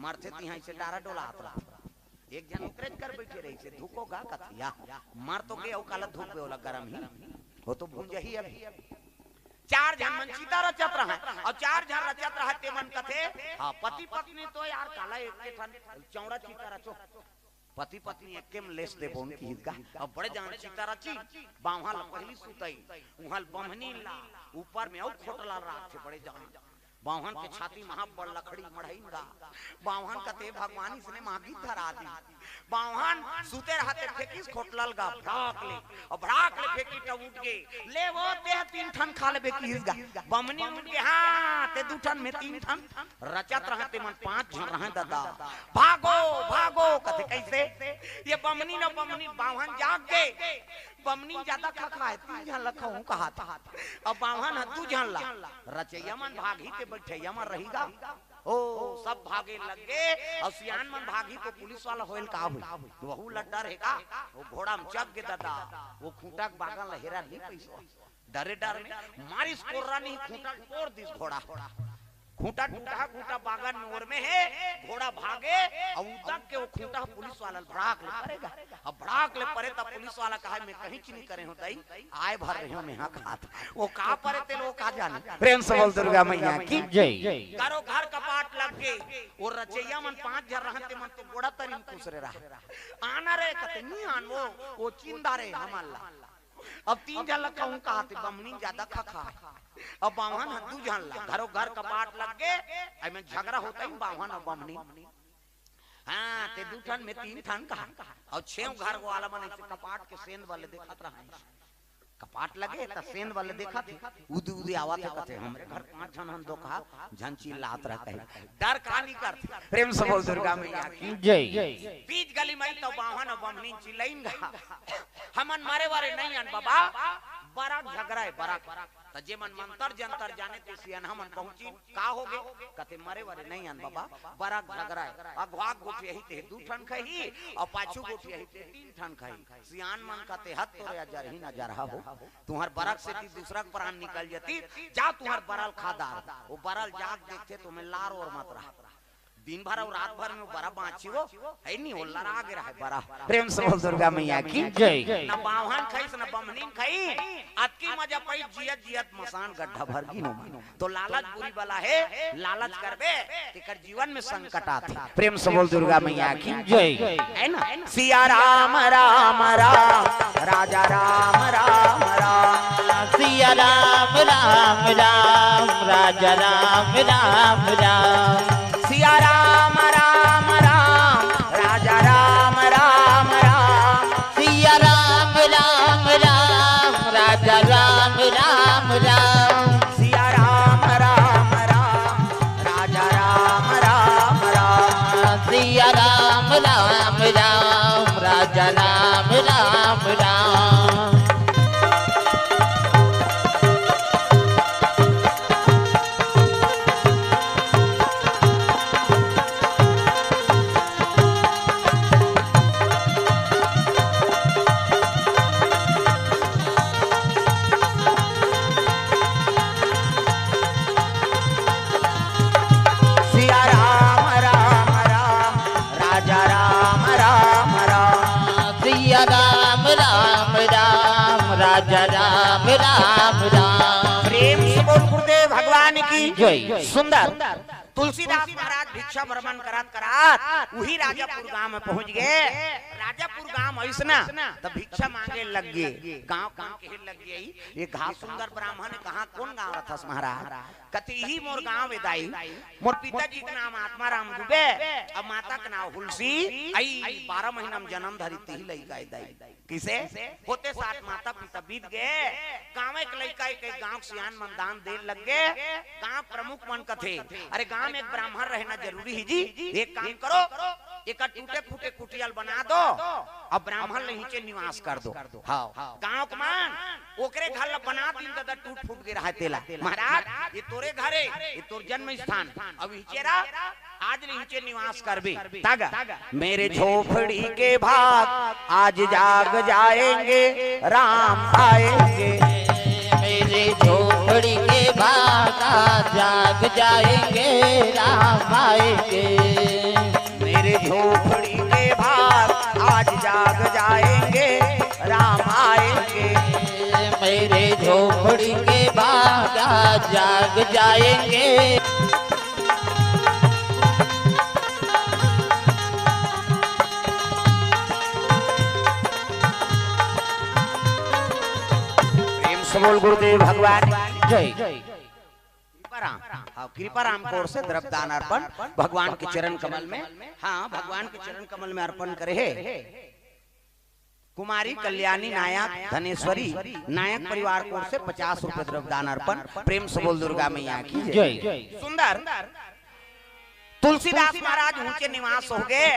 मरथे तिहां अइसे डारा डोलात रहय। एक झन ओकरेच कर बइठे रहिसे, "धुको गा," कथे, "या, मर तो गे, अउ काला धुकबे, ओला गरम ही, ओ तो भूंजही अभी।" चार झन मन चिता रचत रहय, अउ चार झन रचत रहय, ते मन कथे, "हाँ, पति पत्नी तो यार काला एक ठन चौड़ा चिता रचो।" पति पत्नी एके म लेस देबोन किहिस गा। अब बड़े जान चिता रचिन, बाम्हन ल पहिली सुतइन, उहां ल बमनिन ला, ऊपर में अउ खोटला ल राखथे बड़े जान। बाम्हन के छाती म हां बड़ लकड़ी मढ़इन गा। बाम्हन कथे, "भगवान, इसने मांगी धरा दी।" बाम्हन सुते रहय ते फेंकिस खोटला ल गा, भड़ाक ले, अउ भड़ाक ले फेंकिस त उठ गे। "ले वो, तें तीन ठन खा लेबे," किहिस गा। बमनिन उठ गे, "हाँ, ते दू ठन, में तीन ठन।" रचत रहय ते मन पांच झन रहय ददा। "भागो, भागो," कथे, "कइसे?" ये बमनिन अउ बमनिन, बाम्हन जाग गे। बमनिन जादा खखाय, "तीन झन ल खवाहूं," कहाथे। अब बाम्हन ह दू झन ल। रचइया मन भागही ते बइठइया मन रही गा। ओ, सब भागे लग गे, अउ सियान मन भागही त पुलिस वाला होय ल का होही? वहू ल डर हे का? ओ घोड़ा म चघ गे ददा, ओ खूंटा के बागन ल हेरय नी पइस। डरे डर में मारिस कोर्रा नी, खूंटा ल टोर दिस घोड़ा। खूंटा टूटहा, खूंटा बागन में ओर में हे, घोड़ा भागे, अउ उतक के ओ खूंटा पुलिस वाला ल भड़ाक ले परे गा। अब भड़ाक ले परे त पुलिस वाला कहय, "में कहींच नी करे हों दई, आय भर रहे हों में हा खात।" ओ का परे तेला ओ का जाने। प्रेम से बोल दुर्गा मैया की। जय। करो घर कपाट लग गे, ओ रचइया मन पांच झन रहन ते मन तो गोड़ा तरी म खुसरे रहय। "आना रे," कथे, "नी आनवों, ओ चिंदा रे हमन ला।" अब तीन झन ल खवाहूं कहाथे, बमनिन जादा खखाय। अब बाम्हन ह दू झन ल, घरो घर कपाट लग गे, एमे झगरा होत हे बाम्हन अउ बमनिन। हाँ, ते दू ठन में तीन ठन कहा, अउ छेव घर वाला मन अइसे कपाट के सेंध वाले देखत रहय। कपाट लगे त सेंध वाले देखत हे, उदी उदी आवत हे, कथे, "हमरे घर पांच झन हन, दो कहा झन चिल्लात रहय।" डर का नी करथे। प्रेम से बोल दुर्गा मैया की। जय। बीच गली म त बाम्हन अउ बमनिन चिल्लाइन गा, "हमन मरे वरे नइ अन बबा, बरा झगरा हे, बरा।" त जे मन मंतर जंतर जाने ते सियनहा मन पहुंचिन, "का होगे?" कथे, "मरे वरे नइ अन बबा, बरा झगरा हे। अघवा गोठियाही ते दू ठन खही, अउ पाछू गोठियाही ते तीन ठन खही।" सियान मन कथे, "हद तोरे अजरही नजरहा हो, तुंहर बरा सेती दूसरा के प्राण निकल जतिस, जा तुंहर बरा ल खा डार।" ओ बरा ल जाके देखथे त ओमे लार ओर मत रहय। दिन भर अउ रात भर में ओ बरा बांचिस, हे नी, ओ लरा गे रहय बरा। प्रेम से बोल दुर्गा मैया की। जय। न बाम्हन खइस, न बमनिन खइस, अतकी मजा पाइस, जियत जियत मसान गड्ढा भर गिस ओमा। त लालच बुरी बला हे, लालच करबे, तेकर जीवन में संकट आथे। प्रेम से बोल दुर्गा मैया की। जय। हे ना? सिया राम राम राम, राजा राम राम राम। सिया राम राम राम, राजा राम राम राम। सिया राम राम राम, राजा राम राम राम। सिया राम राम राम, राजा राम राम राम। सिया राम राम राम, राजा राम राम राम। सिया राम राम राम, राजा राम राम राम। सिया राम राम राम, राजा राम जय। सुंदर। तुलसीदास महाराज भिक्षा भ्रमण करत करत उही राजापुर गांव में पहुंच गए। राजापुर गांव अइसना त भिक्षा मांगे लग गए। गांव गांव के लग गए, ये घास सुंदर ब्राह्मण कहाँ, कौन गांव रथस महाराज? कति ही मोर गांव ए दाई, मोर पिताजी के नाम आत्माराम दुबे, अब माता के नाम हुलसी। आई बारह महीना में जन्म धरी तिही लइका ए दाई। किसे? होते साथ माता पिता बीत गए। गांव एक लइका एक, एक गांव के सियान मन दान दे लग गए। गांव प्रमुख मन कथे, अरे गांव में एक ब्राह्मण रहना जरूरी ही जी, एक काम करो, एक टूटे फूटे कुटिया ल बना दो, अब ब्राह्मण ले हिचे निवास कर दो। हाँ, गांव के मन ओकरे घर ल बना दिन, ददा टूट फूट गे रहा तेला, महाराज ये तोरे घर है, ये तोर जन्म स्थान, अब हिचे रह, आज ले हिचे निवास करबे। तागा, मेरे झोपड़ी के भाग आज जाग जाएंगे, राम आएंगे। मेरे झोपड़ी के भाग आज जाग जाएंगे, राम आएंगे। मेरे झोपड़ी के भाग आज जाग जाएंगे, राम आएंगे। मेरे झोपड़ी के भाग आज जाग जाएंगे। प्रेम से बोल गुरुदेव भगवान जय। कृपाराम, हाँ, कृपाराम की ओर से द्रव्यदान अर्पण भगवान के चरण कमल में, हाँ, भगवान के चरण कमल में अर्पण करे है। कुमारी कल्याणी नायक धनेश्वरी नायक परिवार की ओर से पचास रुपए द्रव्यदान अर्पण। प्रेम से बोल दुर्गा मैया की जय। जय। सुंदर। तुलसीदास महाराज ऊंचे निवास हो गए,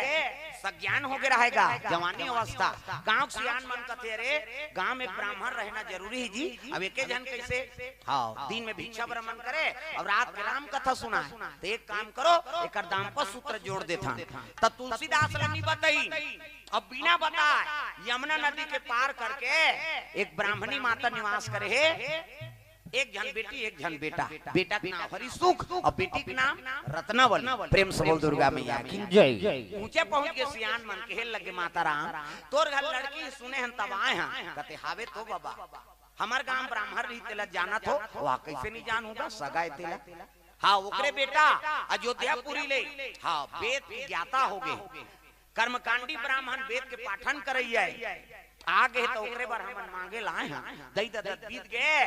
सज्ञान हो गए रहेगा, जवानी अवस्था। गांव के सियान मन कथे, अरे गांव में ब्राह्मण रहना जरूरी है जी, अब एके झन कैसे, हाँ, दिन में भिक्षा भ्रमण करे और रात के राम कथा सुनाए, तो एक काम करो, एकर दाम्पत्य सूत्र जोड़ देथन। त तुलसीदास ल नहीं बताई, अब बिना बताए यमुना नदी के पार करके एक ब्राह्मणी माता निवास करे है, एक झन बेटी, एक झन बेटा। बेटा के नाम हरिसुख और बेटी के नाम रत्नावली। प्रेम से बोल दुर्गा मैया की जय। ऊंचे पहुंच के सियान मन कहे लगे, माता राम, तोर घर लड़की सुने हन तब आए हन। कथे, हावे तो बाबा, हमर गांव ब्राह्मण रही तेला जानत हो, वह कैसे नहीं जानूंगा, सगा ए तेला। हाँ, ओकरे बेटा अयोध्यापुरी ले, हाँ, वेद के ज्ञाता हो गए, कर्मकांडी ब्राह्मण, वेद के पाठन करैया है। आ गए तो ओकरे बर हमन मांगे लाए हैं, दई ददत बीत गए।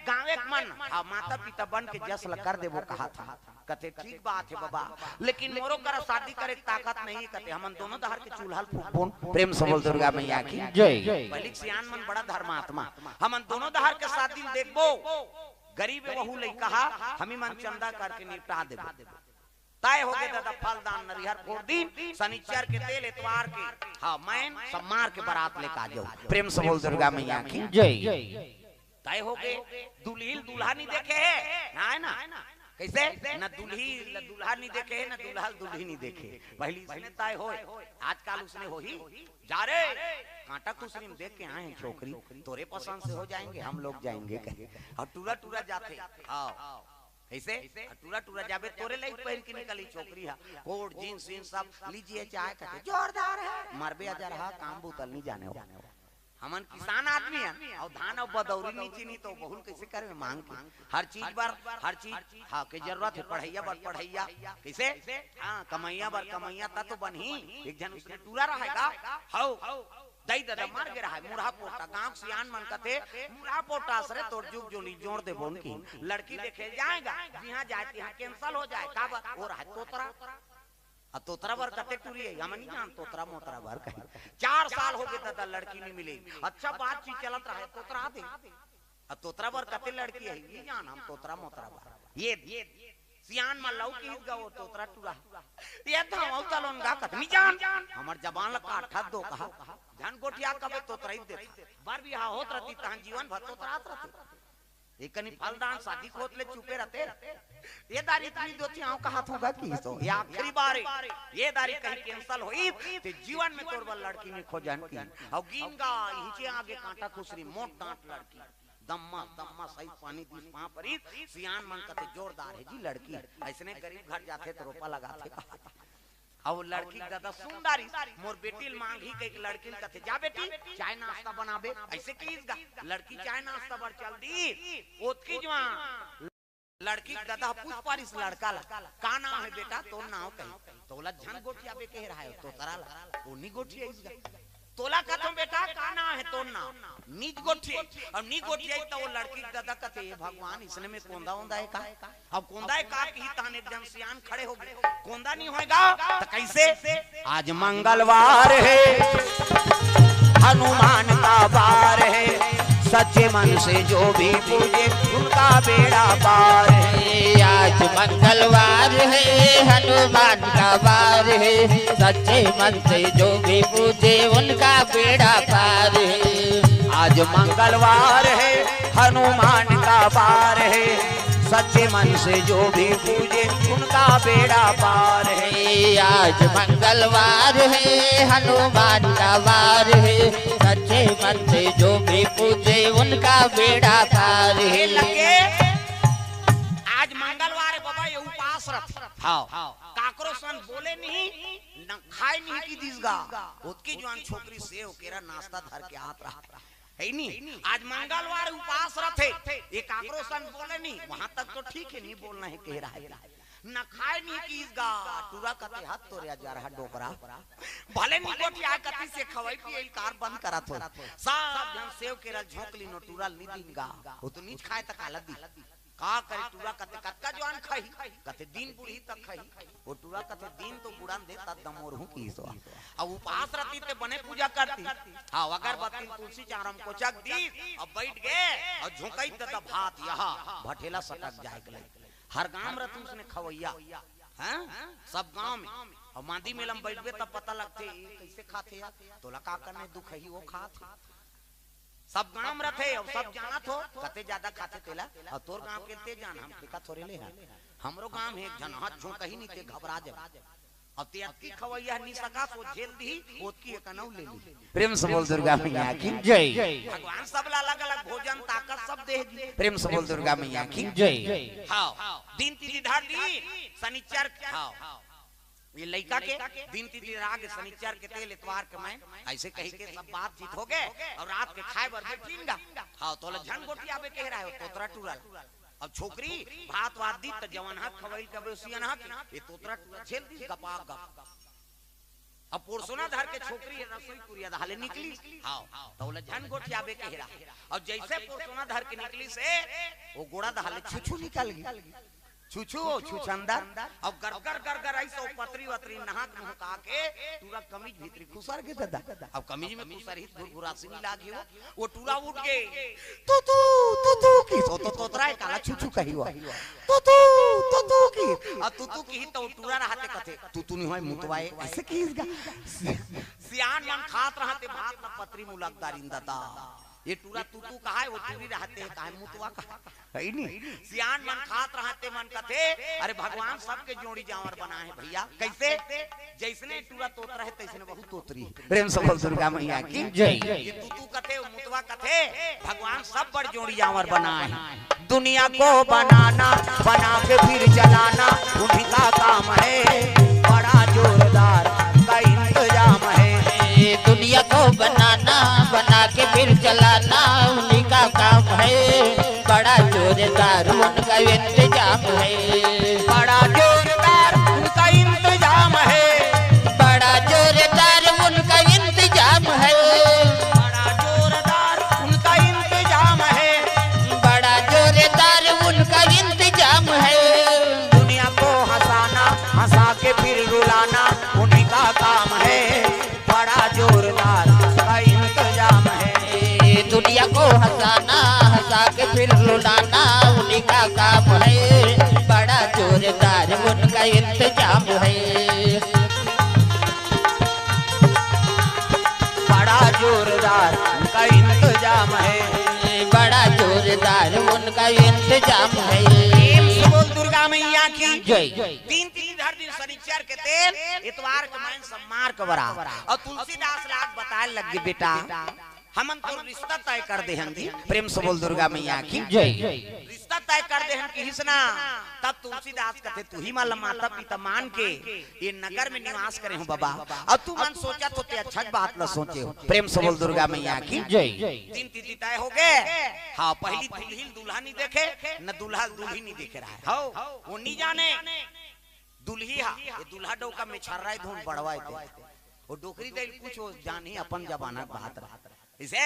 गाँवे के मन, हाँ, माता पिता बन के जस ल कर देबो कहा था। कथे, ठीक बात है बाबा, लेकिन मोरो करा शादी करे के ताकत नहीं। कथे, हमन दोनों डहर के चूल्हा ल फूकबोन। प्रेम से बोल दुर्गा मैया की जय। पहले के सियान मन बड़ा धर्मात्मा, हमन दोनों डहर के शादी ल देखबो। गरीब वहू लइका हा, हमी मन चंदा करके निपटा देबो। तय हो गए दादा, फलदान नरिहर फोड़ दिन, शनिचर के तेल, एतवार के, हाँ, मैन सब मार के बारात लेके आ जाओ। प्रेम से बोल दुर्गा मैया की जय। तय हो गए, दुल्ही ल दूल्हा नहीं देखे है, ना है ना? कैसे? न दुल्ही ल दूल्हा नहीं देखे है, न दूल्हा ल दुल्ही नहीं देखे। पहली इसने तय होए, आजकल उसने हो ही जा रे, कांटा खुसरी में देख के आए हैं छोकरी, तोरे पसंद से हो जाएंगे, हम लोग जाएंगे कहे। और टूरा टूरा जाते, हाँ, कैसे? और टूरा टूरा जाबे, तोरे लाइक पहन के निकली छोकरी हा, कोट, जींस, वींस सब लीजिए चाहे कहे, जोरदार है, मरबे अजर हा, काम बूता ल नहीं जाने हो। हमन किसान आदमी हन, और धान और बदौरी नहीं चीनी तो बहुल कैसे करबे मांग के? हर चीज बर, हर चीज, हाँ, के जरूरत है, पढ़ैया बर पढ़ैया, कैसे? हाँ, कमैया बर कमैया, त तो बनही। एक झन उसने टूरा रहेगा, हौ, दई ददा मर गे रहा, मुरहा पोटा, गांव के सियान मन कथे, मुरहा पोटा असरे तोर जुग जोनी जोड़ देबोन की। लड़की देखे जाएगा, जिहां जाए तिहां cancel हो जाए, काबर? वो रहा तोतरा। आ तोतरा बर कते टूरी है, हम नहीं जान, तोतरा मोतरा बर कहीं। चार साल हो गए दादा, लड़की नहीं मिले। अच्छा बातचीत चलत रहा है, तोतरा दे। आ तोतरा बर कते लड़की है, नहीं जान हम तोतरा मोतरा बर। ये, ये सियान मा लऊ की गा वो तोतरा टूरा। ये धावा तलोन गा कत नहीं जान। हमर जबान ला काठा दो कहा। झन गोठिया कबे तोतरा ही देता। बर बिहाव होत रहती, तहन जीवन भर तोतरात रहते। एकनी फलदान शादी खोत ले चुपे रहते। ये दारी इतनी दो थी आऊं कहा थूगा की सो। ये आखिरी बार है। ये दारी कहीं cancel होई, ते जीवन में तोर बर लड़की नहीं खोजन की। और गीन गा, हिचे आगे कांटा खुसरी, मोट डांट लड़की। दम्मा, दम्मा सही पानी दिस पां परी, सियान मन कथे जोरदार है जी लड़की। ऐसने गरीब घर जाथे तो रोपा लगाथे। अउ लड़की के ददा सुन डारिस, मोर बेटी ल मांगही कहिके लड़की ल कथे, "जा बेटी, चाय नाश्ता बनाबे।" अइसे कहिस गा। लड़की चाय नाश्ता बर चल दिस। ओतकी जुवार लड़की के ददा ह पूछ पारिस लड़का ला, "का नाव हे बेटा तोर नाव?" कही, "तोला झन गोठियाबे कहे रहा हे तोतरा ला, वो नी गोठियाइस गा।" "तोला कथों बेटा का नाव हे तोर नाव?" "नीच गोठियाई।" अब नी गोठियाई त वो लड़की के ददा कथे, "ए भगवान, इसने में कोंदा ओंदा हे का?" अब कोंदा हे का कही, तहन एक झन सियान खड़े होगे, "कोंदा नी होय गा, त कइसे?" "आज मंगलवार हे, हनुमान का वार हे, सच्चे मन से जो भी पूजे, उनका बेड़ा पार हे।" आज मंगलवार हे, हनुमान का वार हे, सच्चे मन से जो भी पूजे, उनका बेड़ा पार हे। आज मंगलवार हे, हनुमान का वार हे, सच्चे मन से जो भी पूजे, उनका बेड़ा पार हे। आज मंगलवार हे, हनुमान का वार हे, सच्चे मन से जो भी पूजे, उनका बेड़ा पार हे। लगे, आज मंगलवार हे बाबा, ये उपास रथे। हाँ। काकरो सन बोले नहीं, न खाए नहीं कि दिस गा। ओतकी जुवान छोकरी सेव केरा नाश्ता धर के आत रहा। हे नी? आज मंगलवार उपास रथे, ये काकरो सन बोले नहीं, वहां तक तो ठीक हे, नी बोलना हे कहे रहा हे। न खाए नहीं किस गा, टूरा कथे, "हत तोरे अजरहा डोकरा।" भले नी गोठियाय कतिस, खवई पियई ल कार बंद करत हो। सब झन सेव केरा ल झोंक लीन, टूरा ल नी दीन गा। वो तो नीच खाए त काला दी। का करे टूरा कथे, "कतका जुवान खाही?" कथे, "दिन बुढ़ही तक खाही।" वो टूरा कथे, "दिन तो बुढ़न दे, तब दमोरहूं किस वा।" अब उपास रतिस ते बने पूजा करतिस। हाँ, अगरबत्ती तुलसी चांवर म कोचक दिस, अब बइठ गे, अउ झोंकई त भात यहा भठेला सटक जाय के लइक। हर गांव रथे उसने खवइया, हाँ? सब गांव में। अउ मांदी मेला म बइठबे तब पता लगथे, "ए कइसे खाथे यार?" तोला का करना हे, दुखही वो खात हे। सब गांव रथे अउ सब जानत हो, कते जादा खाथे तेला, अउ तोर गांव के ते जान, हम ठेका थोरे ले हन। हमरो गांव हे एक झन, हाथ झोंकही नी ते घबरा जाबे। अब ते अतकी खवइया नी सकस, वो झेल दिही, ओतकी एक अनऊ ले ली। प्रेम से बोल दुर्गा मैया की जय। भगवान सबला अलग-अलग भोजन, ताकत सब दे दी। प्रेम से बोल दुर्गा मैया की जय। हाँ, दिन तिथि धर दी, सनिचर के, हाँ। ये लइका के दिन तिथि राग सनिचर के तेल एतवार के मैं अइसे कही के सब बातचीत होगे अउ रात के खाए बर बैठिन गा। हाँ, तोला झन गोठियाबे कहे रहा हे, तोतरा टूरा ल। अब छोकरी भात वात दिस त जवनहा खवई ल कबे सियनहा के, ये तोतरा टूरा झेल दिस गपा गप। अब पोरसोना धर के छोकरी हे रसोई कुरिया डहर ले निकलिस। हाँ, त ओला झन गोठियाबे कहे रहा। अउ जइसे पोरसोना धर के निकलिस हे, वो गोड़ा डहर ले छुछू निकल गे। छुछू, छुछंदर, अउ गरगर गरगर अइस अउ पतरी वतरी नहक नुहका के टूरा कमीज भीतरी खुसर गे ददा। अब कमीज में खुसरही त घुरघुरासी मिला गे वो, वो टूरा उठ गे। "तू तू, तू तू" किस, वो तो तोतरा हे काला छुछू कही वो। "तू तू, तू तू" किस, अउ तू तू किही त वो टूरा रहते कथे, "तू तू नी होय, मुतवा ए," अइसे किस गा। सियान मन खात रहते भात ल पतरी मुलक दारिन ददा। ये टूरा तू तू कहाय, वो टूरी रहते हे, काहे मुतवा कहाय? हे नी? सियान मन खात रहते मन कथे, "अरे भगवान सबके जोड़ी जांवर बनाए हे भइया।" कइसे? जइसने टूरा तोतरा हे, तइसने वहू तोतरी हे। प्रेम से बोल दुर्गा मैया की जय। ये तू तू कथे, वो मुतवा कथे, भगवान सब बर जोड़ी जांवर बनाए हे। दुनिया को बनाना, बना के फिर चलाना, उन्हीं का काम है, बड़ा जोरदार का इंतजाम है। दुनिया को बनाना, बना के फिर चलाना, उन्हीं का काम है, बड़ा जोरदार उनका इंतजाम है। बड़ा जोरदार उनका इंतजाम है। बड़ा जोरदार उनका इंतजाम है। बड़ा जोरदार उनका इंतजाम है। बड़ा जोरदार उनका इंतजाम है। दुनिया को हंसाना, हंसा के फिर रुलाना, उन्हीं का काम है। बड़ा जोरदार का इंतजाम है। दुनिया को हंसाना, हंसा के फिर रुलाना, उन्हीं का काम है। बड़ा जोरदार उनका इंतजाम है। बड़ा जोरदार उनका इंतजाम है। बड़ा जोरदार उनका इंतजाम है। प्रेम से बोल दुर्गा मैया की जय। दिन तिथि धर दिन सनिचर के तेल, एतवार के मैं सब मार के बरा। अउ तुलसीदास लाग बताए लग गे, "बेटा, हमन तो रिश्ता तय कर दे हन जी। प्रेम से बोल दुर्गा मैया की जय। रिश्ता तय कर दे हन किहिस ना। तब तुलसीदास कथे, तुही मन ल माता पिता मान के ये नगर में निवास करे हो बाबा, अउ तुमन सोचत हो ते अच्छा बात ल सोचे हो। प्रेम से बोल दुर्गा मैया की जय। दिन तिथि तय हो गे। हाँ, पहली दुल्हिन दूल्हा नहीं देखे, न दूल्हा दुल्हिन नहीं देखे रहा है। हौ, वो नहीं जाने। दुल्ही हा, ये दूल्हा डौका में छर्राए धुन बड़वाए दे। वो डोकरी दे कुछ वो जानी अपन जमाना के बात रहा। इसे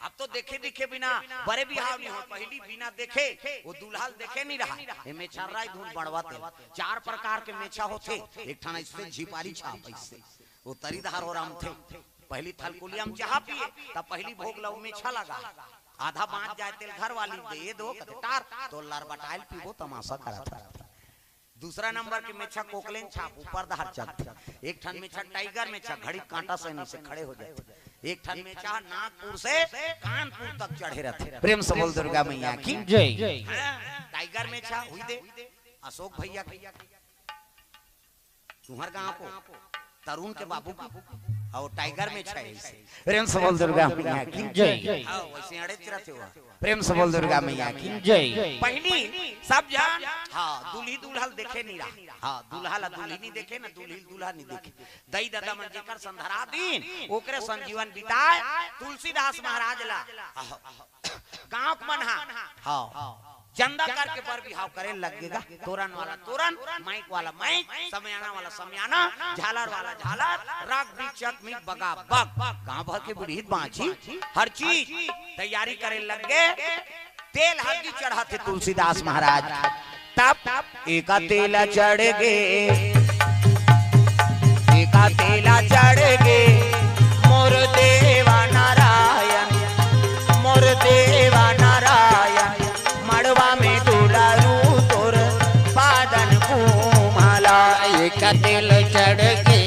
अब तो देखे दिखे बिना बड़े बिहाव नहीं हो। पहली बिना देखे वो दूल्हा ल देखे नहीं रहा। ये मेछर्राए धुन बड़वाते। चार प्रकार के मेछा होथे। एक ठन इससे झिपारी छाप इससे। वो तरी धार हो राम थे। पहली थलकुलिया में चाह पिए, तब पहली भोग ला वो मेछा लगा। आधा बांच जाए तेल घर वाली दे दो, कते टार, तो लर बटाइल पीबो, तमाशा करत रहा। दूसरा नंबर के मेछा कोकलेन छाप ऊपर धार चलथे। एक ठन मेछा टाइगर मेछा, घड़ी कांटा सैनी से खड़े हो जाथे। एक ठन मेछा नागपुर से कानपुर तक चढ़े रहथे। प्रेम से बोल दुर्गा मैया की जय। हाँ, टाइगर मेछा हुई दे अशोक भैया के। तुहर गांव को तरुण के बाबू की अउ टाइगर मेछा है इसे। प्रेम से बोल दुर्गा मैया की जय। हाँ, वैसे अड़े रहथे हुआ। प्रेम से बोल दुर्गा मैया की जय। पहली सब जान, हाँ, दूल्ही दूल्हा ल देखे नहीं रहा। हाँ, दूल्हा ला दूल्ही नहीं देखे ना, दूल्ही ल दूल्हा नहीं देखे। दई ददा मन जेकर संधरा दिन, ओकरे संजीवन बिताए, तुलसीदास महाराज ला। आहो। गांव के मन हा, हाँ, चंदा करके बर बिहाव करे लग गेगा। तोरन वाला तोरन, माइक वाला माइक, समियाना वाला समियाना, झालर वाला झालर, राग बीचक में बगा बग। गांव भर के बुढ़ीत बांची, हर चीज तैयारी करे लग गे। तेल हल्दी चढ़ाथे तुलसीदास महाराज। तब एका तेला चढ़ गे, एका तेला चढ़ गे मोर देवा नारायण, मोर देवा नारायण, मड़वा में दुलारू तोर पादन कुमला। एका तेल चढ़ गे,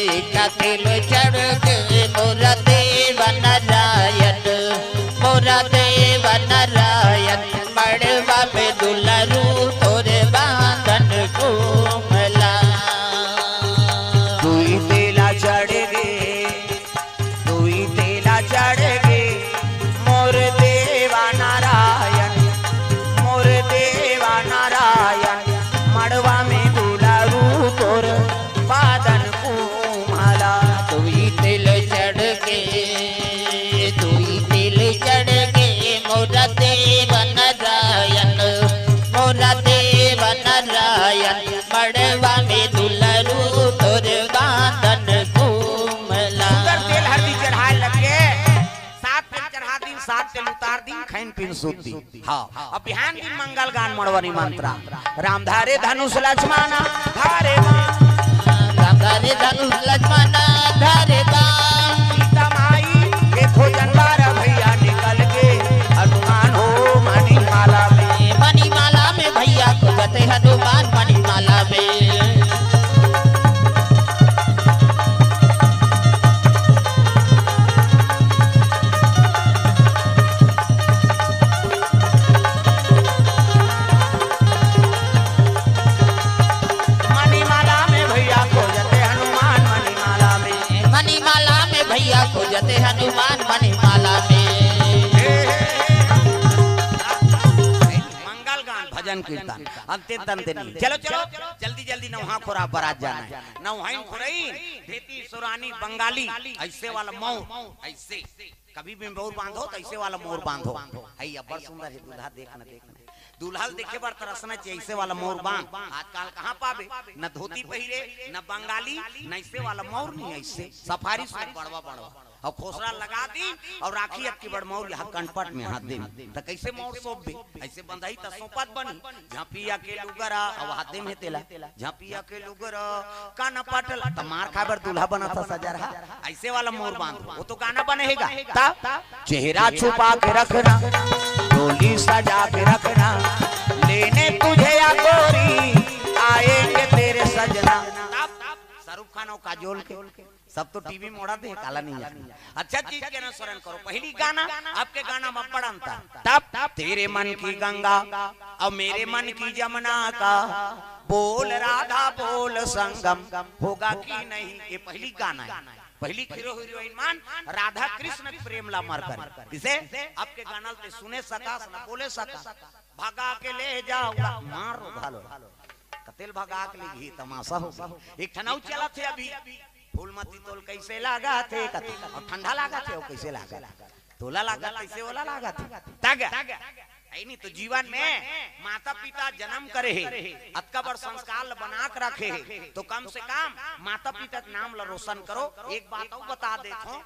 एका तेल चढ़ गे मोर देवा नारायण, मोर देवा नारायण, मड़वा में दुलारू तोर बांधन कुमला। दुई तेला चढ़ गे, दुई तेला चढ़ गे मोर देवा नारायण, मोर देवा नारायण, मड़वा में दुलारू तोर पादन कुमला। दुई तेल चढ़ गे, दुई तेल चढ़ गे मोर देवा नारायण, मोर देवा नारायण, मड़वा में दुलारू तोर बांधन कुमला। सुंदर तेल हरदी चढ़ाए लग गे। सात तेल चढ़ा दिन, सात तेल उतार दिन, खैन पिन सुत दिन। हाँ, अब बिहान दिन मंगल गान मड़वा निमंत्रण। राम धारे धनुष लक्ष्मण धारे बाण। राम धारे धनुष लक्ष्मण धारे बाण। सीता माई के खोजन बार भैया निकल गे हनुमान हो मणिमाला में। मणिमाला में भैया खोजत हे हनुमान मणिमाला में। मणिमाला में भैया खोजत हे हनुमान मणिमाला में। मणिमाला में भैया खोजत हे हनुमान मणिमाला में। हे, हे, हे। मंगल गान, भजन कीर्तन, अंते तंते नहीं। चलो, चलो, जल्दी, जल्दी नौहा खोरा बरात जाना है। नौहाइन खोरई, भेती, सोरानी, बंगाली, ऐसे वाला मौर, ऐसे। कभी भी मौर बांधो तो ऐसे वाला मौर बांधो। है, अब्बड़ सुंदर है, दूल्हा देखना, देखना। दूल्हा ल देखे बर तरसना चाहिए, ऐसे वाला मौर बांध। आजकल कहाँ पाबे, न धोती पहिरे, न बंगाली, न ऐसे वाला मौर नहीं, ऐसे सफारी सूट बड़वा बड़वा। अउ खोसरा लगा दिन अउ राखी अबकी बड़ मौर यहाँ कनपट में हाथ दे। त कैसे मौर सोभे? ऐसे बंधाही त सोपत बनी। झांपिया के लुगरा अउ हाथ दे में तेला। झांपिया के लुगरा कनपट ल, त मार खाए बर दूल्हा बना था सजरहा। ऐसे वाला मौर बांध, वो तो गाना बने हे गा। तब चेहरा छुपा के रखना, डोली सजा के रखना, लेने तुझे या गोरी, आएंगे तेरे सजना। तब शाहरुख खान अउ काजोल के सब तो टीवी मोड़ा दे, काला नहीं जाने। अच्छा चीज के अनुसरण करो। पहली गाना, आपके गाना में बड़ा अंतर। तब तेरे मन की गंगा और मेरे मन की जमुना का बोल राधा बोल संगम होगा कि नहीं, ये पहली गाना है। पहिली हीरो हीरोइन मन राधा कृष्ण के प्रेम ला मर कर, किसे? अब के गाना ल ते सुने सकस, न बोले सकस। भगा के ले जाओ, मारो घालो। कते ल भगा के ले गी, तमाशा हो गे। एक ठन अउ चलत हे अभी, फूलमती तोल कैसे लागत हे, कते, अउ ठंडा लागत हे, अउ कैसे लागत हे? तोला लागत हे, कैसे ओला लागत हे? तग। अइ नहीं तो जीवन में माता पिता जन्म करे हे, अतका बड़ संस्कार ल बना के रखे हे, तो कम से कम माता पिता के नाम ल रोशन करो। एक बात अउ बता देत हों,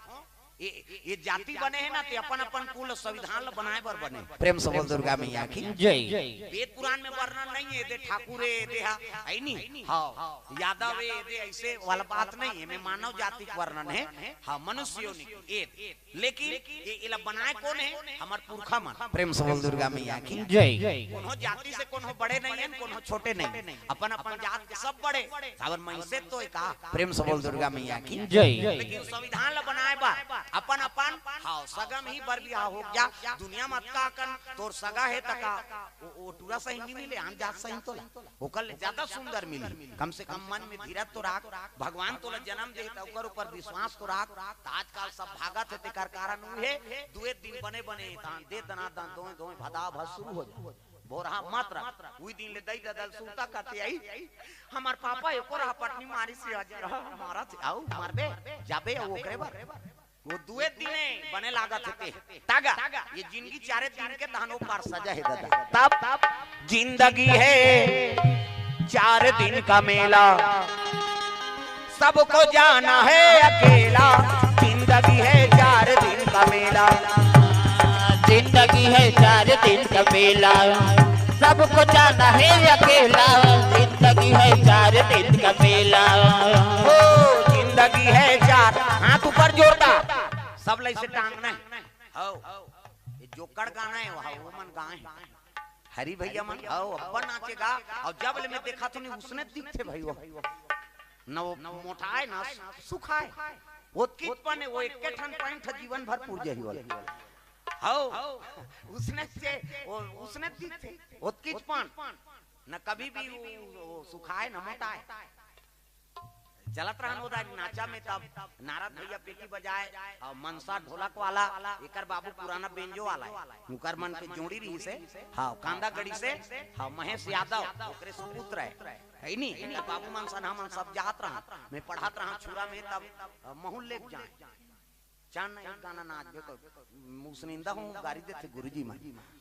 ये, ये जाति बने हे ना, ते अपन अपन कुल संविधान ल बनाए बर बने। प्रेम से बोल दुर्गा मैया की जय। वेद पुराण में वर्णन नहीं हे, दे ठाकुर हे, दे हा, अइ नहीं? हाँ, यादव हे, दे ऐसे वाला बात नहीं हे, में मानव जाति के वर्णन हे। हाँ, मनुष्य योनि के, ये। लेकिन ये, एला बनाए कोन हे? हमर पुरखा मन। प्रेम से बोल दुर्गा मैया की जय। कोनो जाति से कोनो बड़े नहीं हे, कोनो छोटे नहीं हे, अपन अपन जात के सब बड़े। काबर मइसे तो हे का? प्रेम से बोल दुर्गा मैया की जय। लेकिन संविधान ल बनाए बर अपन अपन, हाँ, सगा में ही बर बिहाव हो जा। दुनिया म अतका कन तोर सगा हे त का, वो, वो टूरा सही नहीं मिले, आन जात सही तोला, ओकर ले ज्यादा सुंदर मिली। कम से कम मन में धीरज तो राख, भगवान तोला जन्म दे हे त ओकर ऊपर विश्वास तो राख। त आजकल सब भागत हे, तेकर कारण उ हे, दुए दिन बने बने, तहान दे दना दन, दोए दोए भदा भद शुरू हो जा। भोरहा मत रह, उही दिन ले दई ददल सुरता करते आई। हमर पापा एको रहा पटनी मारी से आज रहा, मारा से, आऊ, मारबे, जाबे, आऊ ओकरे बर। वो दुए दिने बने लागत हे ते। तागा, ये जिंदगी चारे दिन के, तहान ओ पार सजा हे दादा। तब, जिंदगी है चार दिन का मेला, सबको जाना है अकेला। जिंदगी है चार दिन का मेला, जिंदगी है चार दिन का मेला, सबको जाना है अकेला। जिंदगी है चार दिन का मेला। ओ, जिंदगी है चार, हाथ ऊपर जोरदार, सब लइसे टांगना हे। हव, ये जोकड़ गाना हे, वहाँ वो मन गाए हे। हरी भैया मन, हव, अब्बड़ नाचे गा। अउ जब ले में देखत हों, उसने दिखथे भाई वो। न वो मोटाए, न सुखाए। ओतकीच पन हे, वो एके ठन पैंट ह जीवन भर पुर जाही वाला। हव, उसने से, वो, उसने दिखथे, ओतकीच पन। न कभी भी वो, वो सुखाए, न मोटाए। चलत रहन ओदा नाचा में, तब नारद भैया पेटी बजाए, अउ मनसा ढोलक वाला, एकर बाबू पुराना बेंजो वाला हे, उकर मन के जोड़ी रहिसे, हाँ, कांदागढ़ी से, हाँ, महेश यादव, ओकरे सुपुत्र हे, हे नी? एकर बाबू मन सन हमन सब जात रहन, में पढ़त रहन छुरा में, तब, अ, महूँ लेग जाएँ। चल ना एक गाना नाचबे तो, मुसनिंदा हूँ, गारी देथे गुरुजी मन।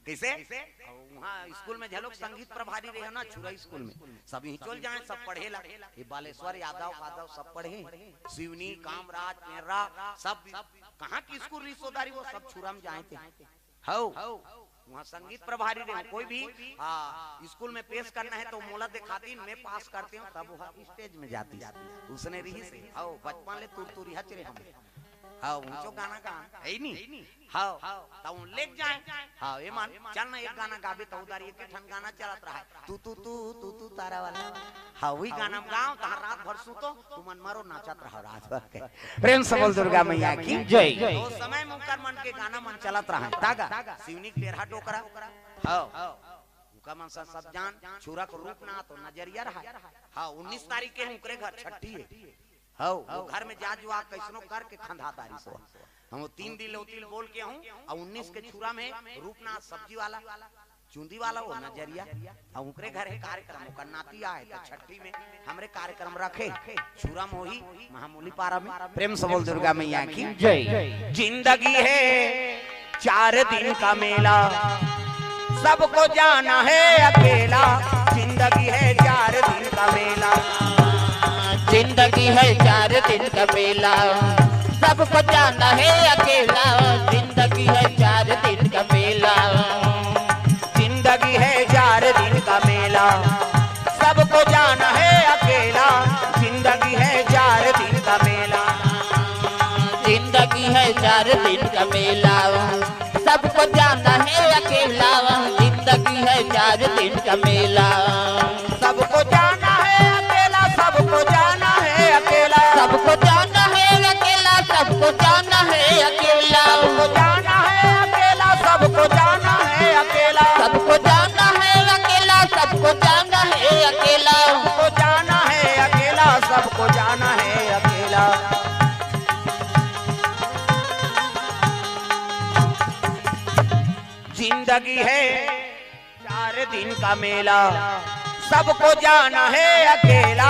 कइसे? अउ उहाँ स्कूल में झलोक संगीत प्रभारी रहे ना, छुरा स्कूल में। सब इही चल जाएँ, सब पढ़े ला। ये बालेश्वर यादव, यादव सब पढ़े। सिवनी, कामराज, पेंडरा, सब कहाँ की स्कूल रिसोदारी, वो सब छुरा में जाएँ थे। हव, उहाँ संगीत प्रभारी रहे। कोई भी, हाँ, स्कूल में पेश करना हे तो मोला देखातिन, में पास करतेंव, तब वो स्टेज में जातिस। उसने रहिसे, हव, बचपन ले तुरतुरिहा च रहे हम। हव, ऊँचो गाना गा, हे नी? हव, त उन लेग जाएँ। हव, ए मन, चल ना एक गाना गाबे, त ओदारी एके ठन गाना चलत रहय। तू, तू, तू, तू, तू तारा वाला। हव, उही गाना म गाँव, तहाँ रात भर सुतो, तुमन मरो नाचत रहो रात भर के। प्रेम से बोल दुर्गा मैया की जय। ओ समय में उकर मन के गाना मन चलत रहय। तागा, सिवनी के टेरहा डोकरा। हव, उकर मन स-, सब जान, छुरा के रूप ना तो नजरिया रहय। हव, उन्नीस तारीख के उकरे घर छट्ठी हे। हव, वो घर में जा जुआ कइसनो करके खंधा तारी सो। हम वो तीन दिन ले उतिल बोल के हूँ, अउ उन्नीस के छुरा में रूपनाथ सब्जी वाला, चुंदी वाला वो नजरिया, अउ उकरे घर हे कार्यक्रम, ओकर नाती आए, त छट्ठी में हमरे कार्यक्रम रखे, छुरा में होही, महामूली पारा में। प्रेम से बोल दुर्गा मैया की जय। जिंदगी है चार दिन का मेला, सबको जाना है अकेला। जिंदगी है चार दिन का मेला, जिंदगी है चार दिन का मेला, सबको जाना है अकेला। जिंदगी है चार दिन का मेला, जिंदगी है चार दिन का मेला, सबको जाना है अकेला। जिंदगी है चार दिन का मेला, जिंदगी है चार दिन का मेला, सबको जाना है अकेला। जिंदगी है चार दिन का मेला, सबको जाना है अकेला, सबको जाना है अकेला, सबको जाना है अकेला, सबको जाना है अकेला, सबको जाना है अकेला, सबको जाना है अकेला, सबको जाना है अकेला, सबको जाना है अकेला, सबको जाना है अकेला, सबको जाना है अकेला। जिंदगी है चार दिन का मेला, सबको जाना है अकेला।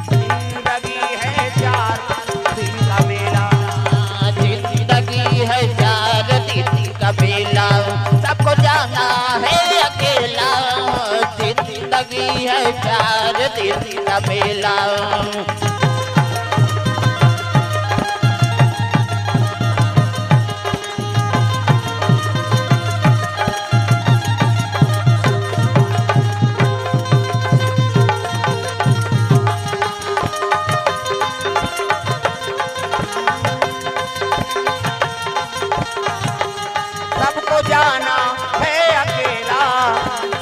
जिंदगी है चार दिन का मेला। जिंदगी है चार दिन का मेला, सबको जाना है अकेला। जिंदगी है चार दिन का मेला। सबको जाना है अकेला,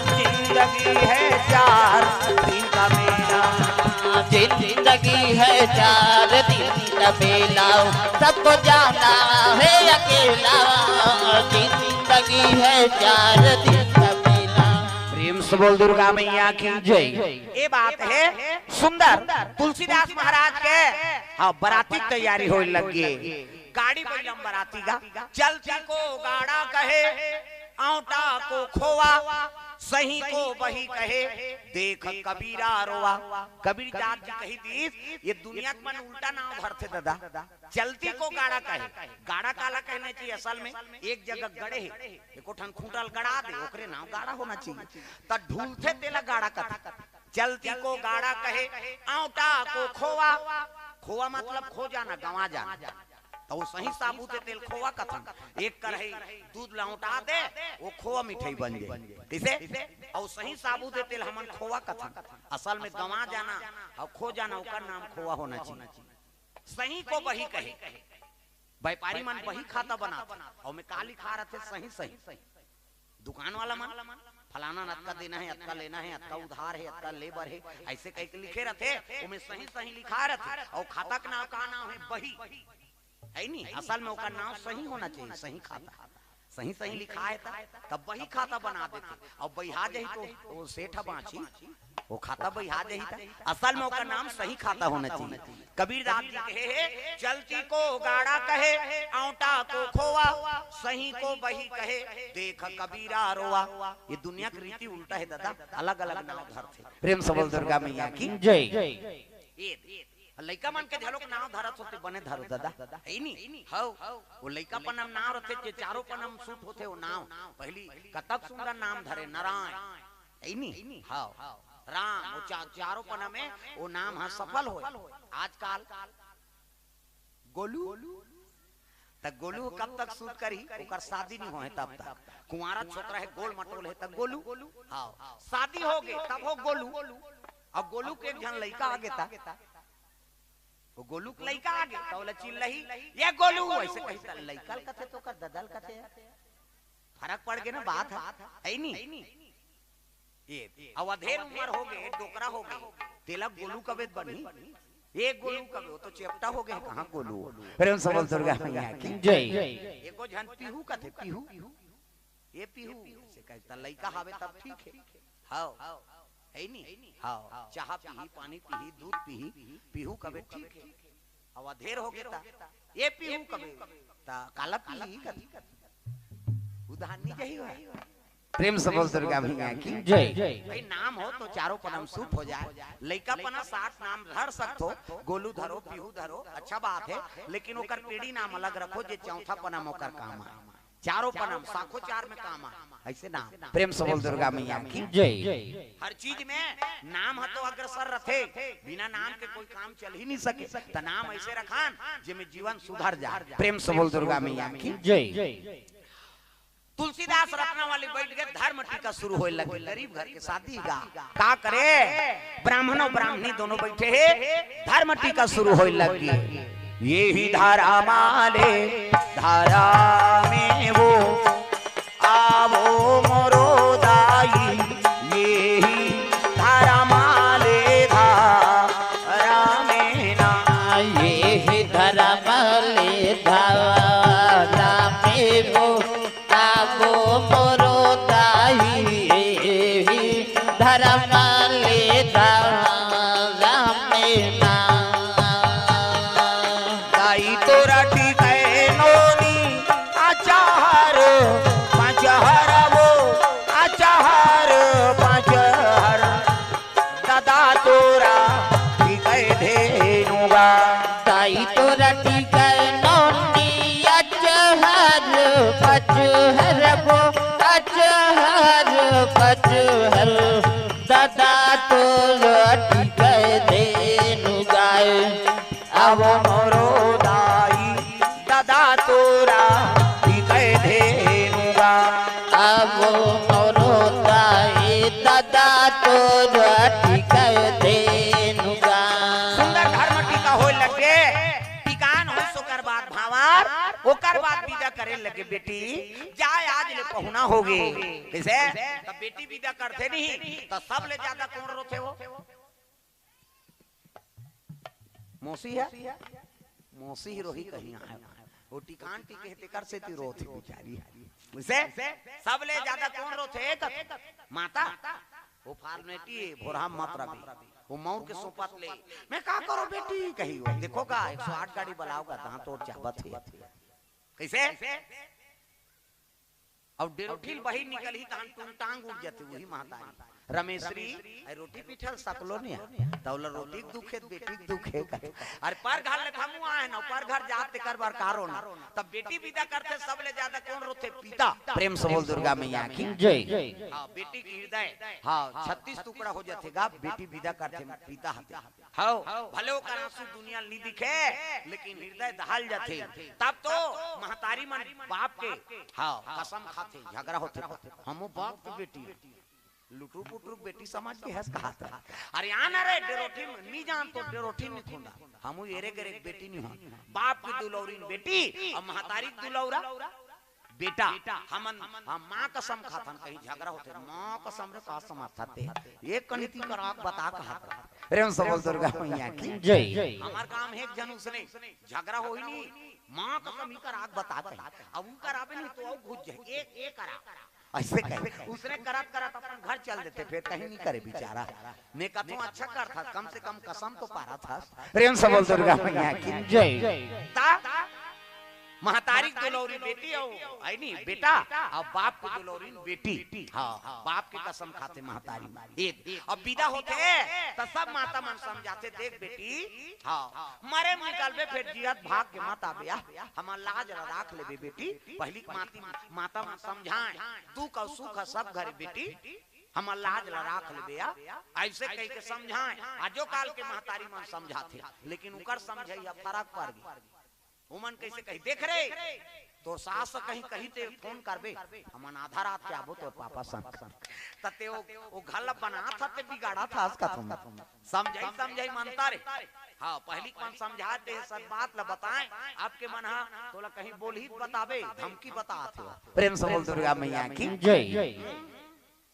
जिंदगी है चार दिन का मेला। जिंदगी है चार दिन का मेला, सबको जाना है अकेला। जिंदगी है चार दिन का मेला। प्रेम से बोल दुर्गा मैया की जय। ये बात है सुंदर तुलसीदास महाराज के। हाँ, बराती की तैयारी होए लग गई। गाड़ी बइला म बराती गा। चलती को गाड़ा कहे, औंटा को खोवा, सही को बही कहे, देख कबीरा रोवा। कबीर दास जी कही दीस, ये दुनिया के मन उल्टा नाव धरथे दादा। चलती को गाड़ा कहे, गाड़ा काला कहना चाहिए असल में? एक जगह गड़े हे, एको ठन खूंटा ल गड़ा दे, ओकरे नाव गाड़ा होना चाहिए। त ढूलथे तेला गाड़ा कथे। चलती को गाड़ा कहे, औंटा को खोवा, खोवा मतलब खो जाना, गंवा जाना। त वो सही साबूत हे तेल खोवा कथन। एक कढ़ाई दूध ला औंटा दे, वो खोवा मिठाई बन जाए। कइसे? अउ सही साबूत हे तेल हमन खोवा कथन। असल में गंवा जाना अउ खो जाना, ओकर नाम खोवा होना चाहिए। सही को बही कहे, व्यापारी मन बही खाता बनाथे, अउ ओमे का लिखा रथे? सही सही। दुकान वाला मन, फलाना न अतका देना हे, अतका लेना हे, अतका उधार हे, अतका ले बर हे, अइसे कहिके लिखे रथे, ओमे सही सही लिखा रथे। अउ खाता के नाव का नाव हे? बही। हे नी? असल में ओकर नाव सही होना चाहिए, सही खाता। सही सही लिखा हे त, तब बही खाता बना देथे। अउ बहिहा जाही त ओ सेठ ह बांचही, ओ खाता बहिहा जाही त। असल में ओकर नाम सही खाता होना चाहिए। कबीरदास जी कहे हे, चलती को गाड़ा कहे, औंटा को खोवा, सही को बही कहे, देख कबीरा रोवा। ये दुनिया के रीति उल्टा हे दादा, अलग-अलग नाव धरथे। प्रेम से बोल दुर्गा मैया की जय। ये लइका मन के घलोक नाव धरत होते, बने धरो दादा, हे नी? हव, वो लइका पना म नाव रथे, जे चारों पना म सूट होथे वो नाव। पहिली कतक सुंदर नाव धरे, नारायण, हे नी? हव, राम, वो चा-, चारों पना में वो नाव ह सफल होय। आजकल गोलू, त गोलू कब तक सूट करही? ओकर शादी नहीं होय तब तक। कुंवारा छोकरा हे, गोल मटोल हे, त गोलू। हव, शादी होगे तब हो गोलू। अउ गोलू के एक झन लइका आगे त, वो गोलू के लइका आगे त ओला चिल्लाही, "ये गोलू," अइसे कही त लइका ल कथे त ओकर ददा ल कथे। फरक पड़ गे ना बात ह, हे नी? ये, अउ अधेर उमर होगे, डोकरा होगे, तेला गोलू कबे त बनही? ये गोलू कबे, वो तो चेपटा होगे, कहाँ गोलू? प्रेम से बोल दुर्गा मैया की जय। एको झन पीहू कथे, पीहू। ये पीहू, अइसे कहे त लइका हावे तब ठीक हे। हव, हे नी? हव, चाहा पीही, पानी पीही, दूध पीही, पीहू कबे ठीक हे। अउ अधेर होगे त, ये पीहू कबे, त काला पीही कथे। उधार नहीं जाही होय। प्रेम से बोल दुर्गा मैया की जय। भाई नाव हो तो चारों पना म सूट हो जाय। लइका पना साथ नाव धर सकथो, गोलू धरो, पीहू धरो, अच्छा बात हे, लेकिन ओकर पीढ़ी नाव अलग रखो, जे चौथा पना म ओकर काम आय। चारों पना म, साखो चार में काम आय, अइसे नाव। प्रेम से बोल दुर्गा मैया की जय। हर चीज में नाव ह तो अग्रसर रथे, बिना नाव के कोई काम चल ही नहीं सके। त नाव अइसे रखन, जेमे जीवन सुधर जाय। प्रेम से बोल दुर्गा मैया की जय। तुलसीदास रत्नावली बइठ गे, धर्म टीका शुरू होय लगे। गरीब घर के शादी गा, का करे, ब्राह्मण अउ ब्राह्मणी दोनों बइठे हे, धर्म टीका शुरू होय लगे। ये ही धर्म आले धर्म में वो, आवो मोरो दाई, ये ही धर्म आले धर्म में ना। ये ही धर्म आले धर्म में वो, आवो मोरो दाई, ये ही धर्म आले धर्म में ना। दाई तोरा टीके नोनी, अचार भांवर, ओकर बाद बिदा करे लगे, "बेटी, जाय, आज ले पहुना होगे।" कइसे? त बेटी बिदा करथे नहीं, त सबले जादा कोन रोथे हो? मौसी हे? मौसी ही रोही कहीं आय। वो टिकान टिके हे, तेकर सेती रोथे बिचारी। उसे सबले जादा कोन रोथे? एक माता। वो फॉर्मेलिटी हे, भोरहा मत रबे। वो मउर के सोपत ले, "मैं का करों बेटी?" कही हो। देखो गा, एक सौ आठ गाड़ी बलाओ गा, दांत ओट चाबत हे। कइसे? अउ डेरोठिन बहिर निकलही, तहन टूंगटांग उठ जाथे, उही महतारी। रमेसरी, अरे रोटी पीठल सकलो ने, त ओला रोटी के दुख हे, बेटी के दुख हे। अरे पर घर ले थमू आए न, पर घर जात तेकर बर का रोना। तब बेटी बिदा करथे, सबले जादा कोन रोथे? पिता। प्रेम से बोल दुर्गा मैया की। जय। हाँ, बेटी के हिरदय, हाँ, छत्तीस टुकड़ा हो जाथे गा, बेटी बिदा करथे, पिता हते। हव, भले ओकर आंसू दुनिया ल नी दिखे, लेकिन हिरदय दहाल जाथे। तब तो महतारी मन बाप के, हव, कसम खाथे, झगरा होथे। हमो बाप के बेटी, लुटरू पुटरू के बेटी समझ के हस कहात हे। अरे आना रे डेरोठिन, नी जान तो डेरोठिन नी थोंदा। हमू एरे गेरे के बेटी नी हों। बाप के दुलौरिन बेटी अउ महतारी के दुलौरा बेटा, हमन, हम माँ कसम खाथन, कहीं झगरा होथे, माँ कसम रे का समर्थते, एक कनिती कर आग बता कहत रहे। प्रेम से बोल दुर्गा मैया की। जय। हमर गांव में एक झन उसने झगरा होही नी, माँ कसम ही कर आग बता कही, अब ऊ कराबे नहीं तो अउ घुस जाए, एक, एक करा। अइसे कहे, उसने करत करत अपन घर चल देथे, फेर कहीं नी करे बिचारा। मैं कथों अच्छा करथस, कम से कम कसम तो पारत हस। प्रेम से बोल दुर्गा मैया की। जय। ता महतारी के दुलौरी बेटी अउ, अइ नी, बेटा, अउ बाप के दुलौरी बेटी। हाँ, बाप के कसम खाथे महतारी। ए, अब बिदा होथे, त सब माता मन समझाथे, "देख बेटी, हाँ, मरे म निकलबे, फेर जियत भाग के मत आबे, आ, हमर लाज ल राख लेबे बेटी।" पहिली के माती, माता मन समझाए, "दुख अउ सुख ह सब घरे बेटी, हमर लाज ल राख लेबे, आ।" अइसे कहिके समझाए। आजो काल के महतारी मन समझाथे, लेकिन उकर समझइया फरक पर गे। ओमन कइसे कही, "देख रे, तोर सास ह कहीं कही ते फोन करबे, हमन आधा रात के आबो तोर पापा संग।" त ते ओ, ओ घर ल बनात हस ते बिगाड़त हस कथों। समझई, समझई मनता रे। हाँ, पहिली के मन समझा दे, सब बात ल बताए, अब के मन ह तोला कहीं बोलही त बताबे, धमकी बतात हे। प्रेम से बोल दुर्गा मैया की। जय।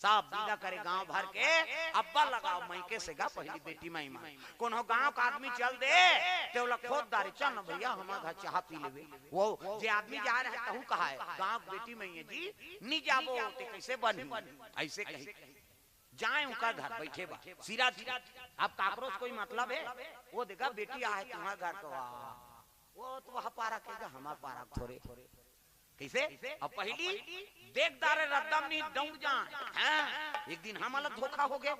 सब बिदा करे गांव भर के, अब्बड़ लगाव मइके से गा, पहिली बेटी माई मा। कोनो गांव का आदमी चल दे, ते ओला खोद डारे, "चल न भइया, हमर घर चाहा पी लेबे।" वो जे आदमी जा रहे, तहू कहा हे, "गांव के बेटी माई हे जी, नी जाबो, ते कइसे बनही?" अइसे कही। जाए उनका घर बइठे बा, सिरा जी। अब काकरो से कोई मतलब हे? वो देखा, "बेटी आहे तुम्हार घर तो आ।" वो तो वह पारा के गा, हमर पारा के थोरे। कइसे? अब पहिली देख डारे रद्दम नहीं दौड़ जाए। हाँ, एक दिन हमला धोखा होगे।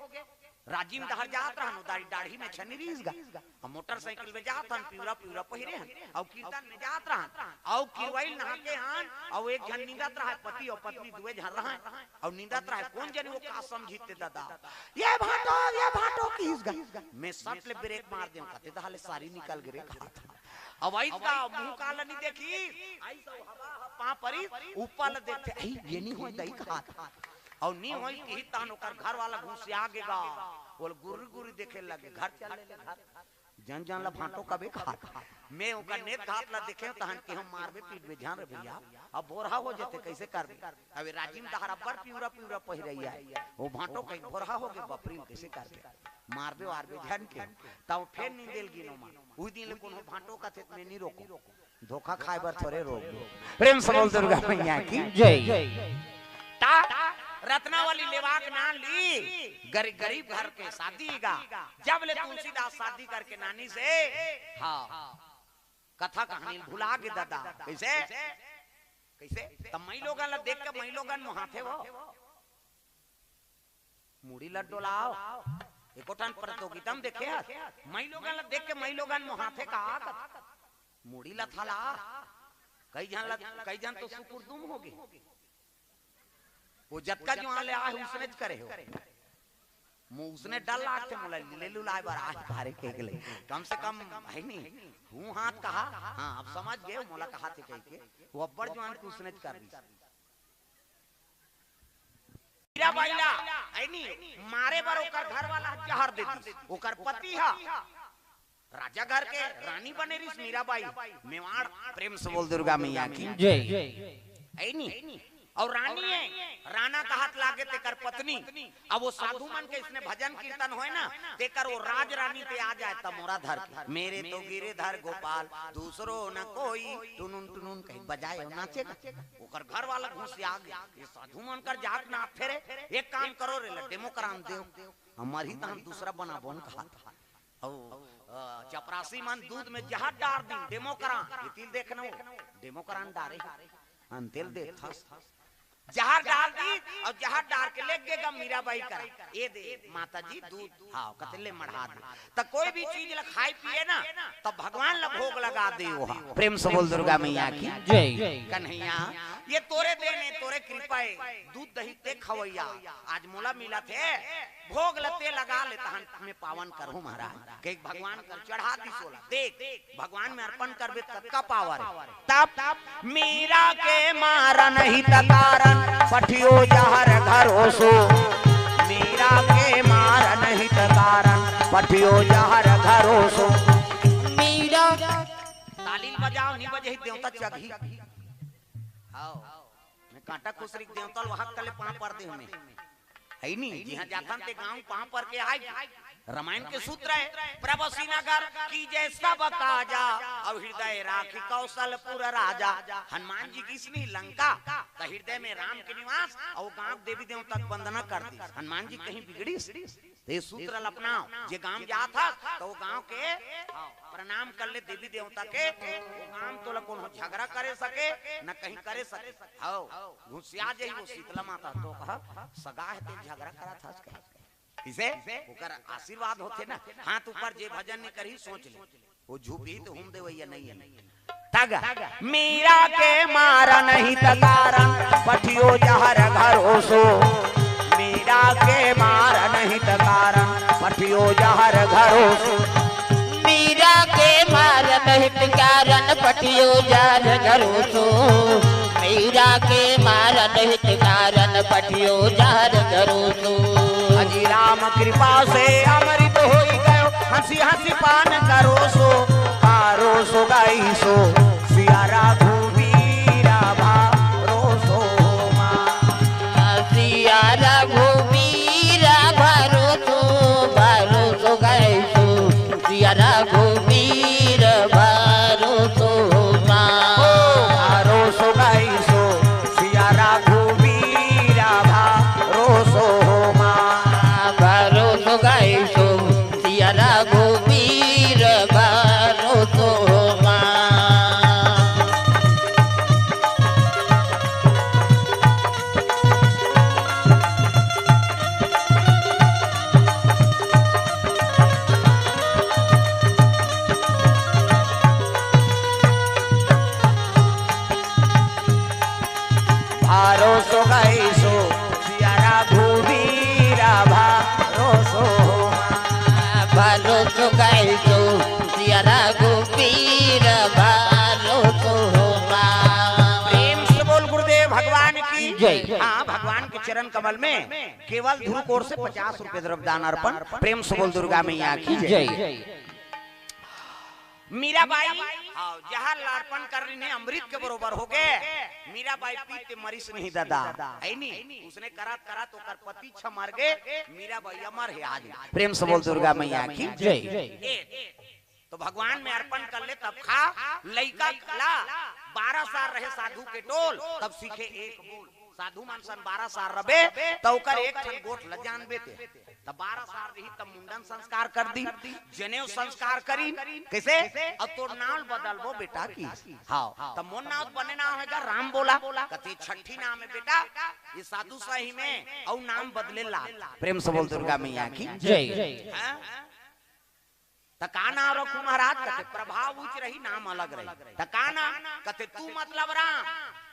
राजिम डहर जात रहन, दाढ़ी, दाढ़ी में छनी रिहिस गा। अब मोटरसाइकिल में जात हन, पिवरा, पिवरा पहिरे हन। अउ कीर्तन में जात रहन। अउ किरवइल नहा के हन, अउ एक झन निंदत रहय, पति अउ पत्नी दुए झन रहय। अउ निंदत रहय, कोन जनी वो का समझिस ते ददा। "ये भांटो, ये भांटो," किहिस गा। मैं सट ले ब्रेक मार देंव, कथे, "दहा ले सारी निकल गे रे," कहा था। अब अइस गा, मुंह काला नी देखिस, अइस अउ हवा ह पांव परिस, ऊपर ल देखथे, "अई, ये नी होय दई," कहा था। अउ नी होय किही तहन ओकर घर वाला घुसिया गे गा, ओला गुर्री गुर्री देखे लगे, घर चल ले, ले घर। जन जन ल भांटो कबे कहा था। मैं ओकर नेत घात ल देखेंव तहन केहेंव, "मारबे पीटबे झन रे भइया, अब भोरहा हो जथे, कइसे करबे?" अबे राजिम डहर अब्बड़ पिवरा पिवरा पहिरइया हे, वो भांटो कहिन, "भोरहा होगे बपरी ल, कइसे करबे?" मारबे वारबे झन के, तब फेर निंदे ल गिनों मा। उही दिन ले कोनो भांटो कथे त मैं नी रोकों। धोखा खाय बर थोरे रोकबे। प्रेम से बोल दुर्गा मैया की। जय। ता रत्नावली लेवा के नान ली, गरी-, गरीब घर के शादी गा। जब ले तुलसीदास शादी करके नानिस हे, हाँ, कथा कहानी भुला गे ददा। कइसे? कइसे? त मइलोगन ल देख के मइलोगन मोहाथे वो। मुड़ी ल डोलाव। एको ठन प्रतियोगिता म देखे हस? मइलोगन ल देख के मइलोगन मोहाथे का? मुड़ी ल थला। कई झन ल, कई झन तो सुकुरदुम होगे। वो जतका जुवान ले आए, उसनेच करे हो। मो उसने डर लागथे, मोला ले लुलाए बर आए, भारे के ले। कम से कम, हे नी? हूँ हाथ कहा, हाँ, अब समझ गे, मोला कहाथे कहिके। वो अब्बड़ जुवान के उसनेच कर दिस। हीरा बाई ला, हे नी, मारे बर ओकर घर वाला ह जहर दे दिस। ओकर पति ह राजा घर के रानी बने रिस मीराबाई, मेवाड़। प्रेम से बोल दुर्गा मैया की। जय। है नी? अउ रानी हे, राना कहत लागे तेकर पत्नी। अब वो साधु मन के इसने भजन कीर्तन होय ना, तेकर वो राज रानी ते आ जाय तमोरा धर के, "मेरे तो गिरधर गोपाल, दूसरो न कोई।" टुनुन टुनुन कहि बजाय अउ नाचे ना। ओकर घर वाला घुसिया गे, "ये साधु मन कर जात ना फेरे, एक काम करो रे, ला डेमो करान देव, हमर ही तहन दूसरा बनाबो न कहत।" अउ, अ, चपरासी मन दूध में जहर डार दिन, डेमो करान, ये तिल देखना वो, डेमो करान डारे, हन तेल देख थस। जहर डार दिन अउ जहर डार के लेग गे गा मीराबाई करा, "ये दे माता जी दूध।" हाँ, कते ले मढ़ा दे। त कोई भी चीज ला खाय पिए ना, तब भगवान ला भोग लगा दे वो। प्रेम से बोल दुर्गा मैया की। जय। कन्हैया, ये तोरे देन हे, तोरे कृपा हे, दूध दही ते खवैया, आज मोला मिलत हे, भोग ल ते लगा ले, तहन मैं पावन करहूं महाराज। कहि भगवान कर चढ़ा दिस ओला, देख, भगवान में अर्पण करबे त का पावर हे। तब मीरा के मारन हित कारण, पठियो जहर घरोसो। मीरा के मारन हित कारण, पठियो जहर घरोसो। मीरा। ताली बजाव, नी बजही देवता चघही। हाव। मैं कांटा खुसरी देवता ल वहां कले पांव पर दे हमें। है नी? जिहां जाथन ते गांव पांव पर के आय। रामायण के सूत्र हे, "प्रभसिनगर कीजे सब काजा, अउ हृदय राखि कौशलपुर राजा।" हनुमान जी गिस नी लंका, त हृदय में राम के निवास, अउ गांव देवी देवता के वंदना कर दिस। हनुमान जी कहीं बिगड़िस? त ये सूत्र ल अपनाव, जे गांव जात हस, त वो गांव के प्रणाम कर ले देवी देवता के, वो गांव तोला कोनो झगड़ा करे सके, न कहीं करे सके। हव, घुसिया जही वो शीतला माता, तो कह, "सगा हे ते झगड़ा करत हस कहे।" किसे? ओकर आशीर्वाद होथे ना, हाथ ऊपर जे भजन नहीं करही, सोच ले, वो झूपही तो हूम देवैया नहीं हे। तग, मीरा के मारन हित कारण, पठियो जहर घरोसो। मीरा के मारन हित कारण, पठियो जहर घरोसो। मीरा के मारन हित कारण, पठियो जहर घरोसो। मीरा के मारन हित कारण, पठियो जहर घरोसो। अजी राम कृपा से अमृत होई गयो, हंसी हंसी पान करोसो। पारोसो गाईसो, सिया रघुबीरा भरोसो मा। सिया रघुबीरा भरोसो, भरोसो गाईसो, सिया रघुबीर भरोसो मा। ओ, भरोसो गाईसो, सिया रघुबीरा भरोसो मा। भरोसो गाईसो, सिया रघुबीर भरोसो मा। भरोसो गाईसो, सिया रघुबीरा भरोसो मा। भरोसो गाईसो, सिया रघुबीर भरोसो मा। प्रेम से बोल गुरुदेव भगवान की जय। हाँ, भगवान के चरण कमल में केवल ध्रुव कोर से पचास रुपए द्रव्य दान अर्पण। प्रेम से बोल दुर्गा मैया की जय। जय। मीराबाई, हाँ, जहर ल अर्पण कर रही ने, अमृत के बरोबर हो गे। मीराबाई पीते मरिस नहीं दादा, है नी? उसने करत करत ओकर पति छ मर गे, मीराबाई अमर हे आज। प्रेम से बोल दुर्गा मैया की जय। ए, तो भगवान में अर्पण कर ले तब खा। लइका ला बारह साल रहे साधु के टोल, तब सीखे एक बोल। साधु मन सन बारह साल रबे, त ओकर एक ठन गोठ ल जानबे ते। त बारह साल रही, तब मुंडन संस्कार कर दी, जनेऊ संस्कार करी। कैसे? अब तोर नाव बदलबो बेटा की। हाँ, त मोर नाव बने नाव होएगा राम बोला। कथे छठी नाम हे बेटा, ये साधु सही में, अउ नाम बदले ला। प्रेम से बोल दुर्गा मैया की जय। हाँ? त का नाम रखू महाराज? कथे प्रभाव उच्च रही, नाम अलग रही। त का नाम? कथे तू मतलब राम,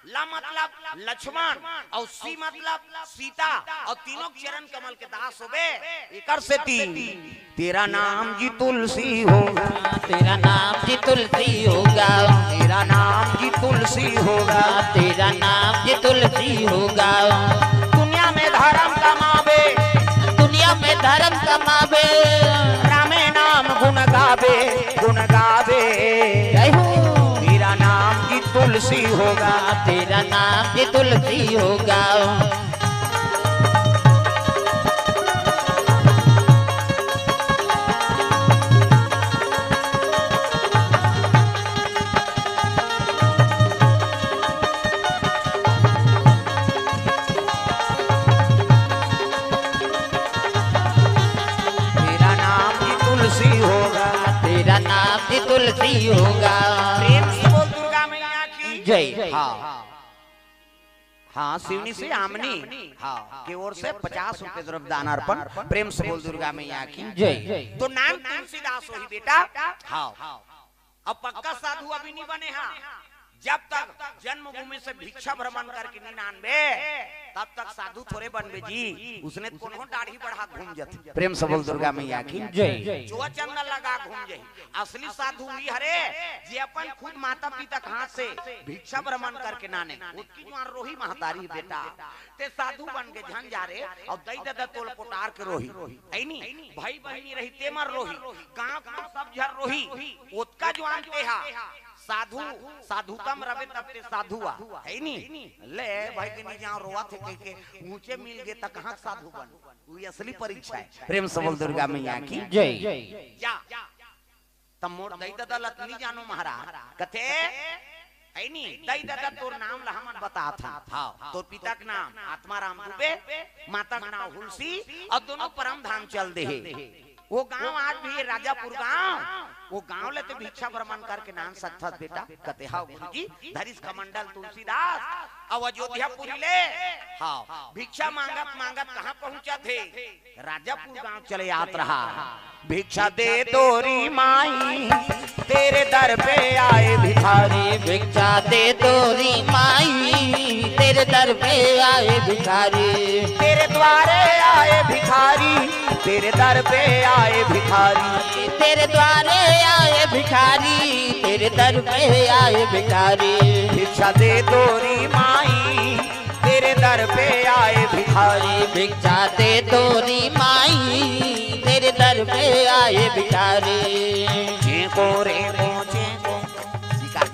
ल मतलब लक्ष्मण, अउ सी मतलब सीता, अउ तीनों के चरण कमल के दास होबे। एकर सेती तेरा नाम जी तुलसी होगा। तेरा नाम जी तुलसी होगा। तेरा नाम जी तुलसी होगा। तेरा नाम जी तुलसी होगा। दुनिया में धर्म कमाबे। दुनिया में धर्म कमाबे। रामे नाम गुण गाबे। होगा, तेरा नाम भी तुलसी होगा। तेरा नाम भी तुलसी होगा, तेरा नाम भी तुलसी होगा। प्रेम से बोल दुर्गा मैया की जय। हाँ। हाँ, सिवनी से आमनी, हाँ, की ओर से पचास रुपए द्रव्य दान अर्पण। प्रेम से बोल दुर्गा मैया की जय। तो नाम तुलसीदास होही बेटा। हाँ। अब पक्का साधु अभी नहीं बने हा। जब तक जन्मभूमि से भिक्षा भ्रमण करके नहीं नानबे, तब तक साधु थोड़े बनबे जी। उसने कोनो दाढ़ी बढ़ा घूम जाते। प्रेम से बोल दुर्गा मैया की जय। चोचन लगा घूम जाही। असली साधु वही हरे, जे अपन खुद माता पिता के हाथ से भिक्षा भ्रमण करके नाने। ओतकी जुआन रोही महतारी बेटा, ते साधु बन के झन जा रे, अउ दई ददा तोल पोटार के रोही। ऐनी, भाई बहिनी रही ते मन रोही, गांव गांव सब झन रोही। ओतका जुआन ते हा साधु, साधुता म रबे तब ते साधु आ, है नी? ले भाई के नी जाओ रोवत हे कह के ऊंचे मिल गे त कहां के साधु बन? वही असली परीक्षा है। प्रेम से बोल दुर्गा मैया की जय। जा। तब मोर दई ददा ल त नी जानो महाराज। कथे, "ऐ नी, दई ददा तोर नाम ल हमन बतात हन। हाँ, तोर पिता के नाम आत्माराम दुबे, माता के नाम हुलसी, अउ दोनों परम धाम चल दे हे।" वो गांव आज भी हे राजापुर गांव, वो गांव ले ते भिक्षा भ्रमण करके नान सकथस बेटा। कथे, "हाँ गुरुजी, धरिस कमंडल तुलसीदास, अउ अयोध्यापुरी ले, हाँ, भिक्षा मांगत मांगत कहां पहुंचत हे?" राजापुर गांव चले आत रहा। भिक्षा दे दो री माई, तेरे दर पे आए भिखारी। भिक्षा दे दो री माई, तेरे दर पे आए भिखारी। तेरे द्वारे आए भिखारी, तेरे दर पे आए भिखारी। तेरे द्वारे आए भिखारी, तेरे दर पे आए भिखारी। भिक्षा दे दो री माई, तेरे दर पे आए भिखारी। भिक्षा दे दो री माई, तेरे दर पे आए भिखारी।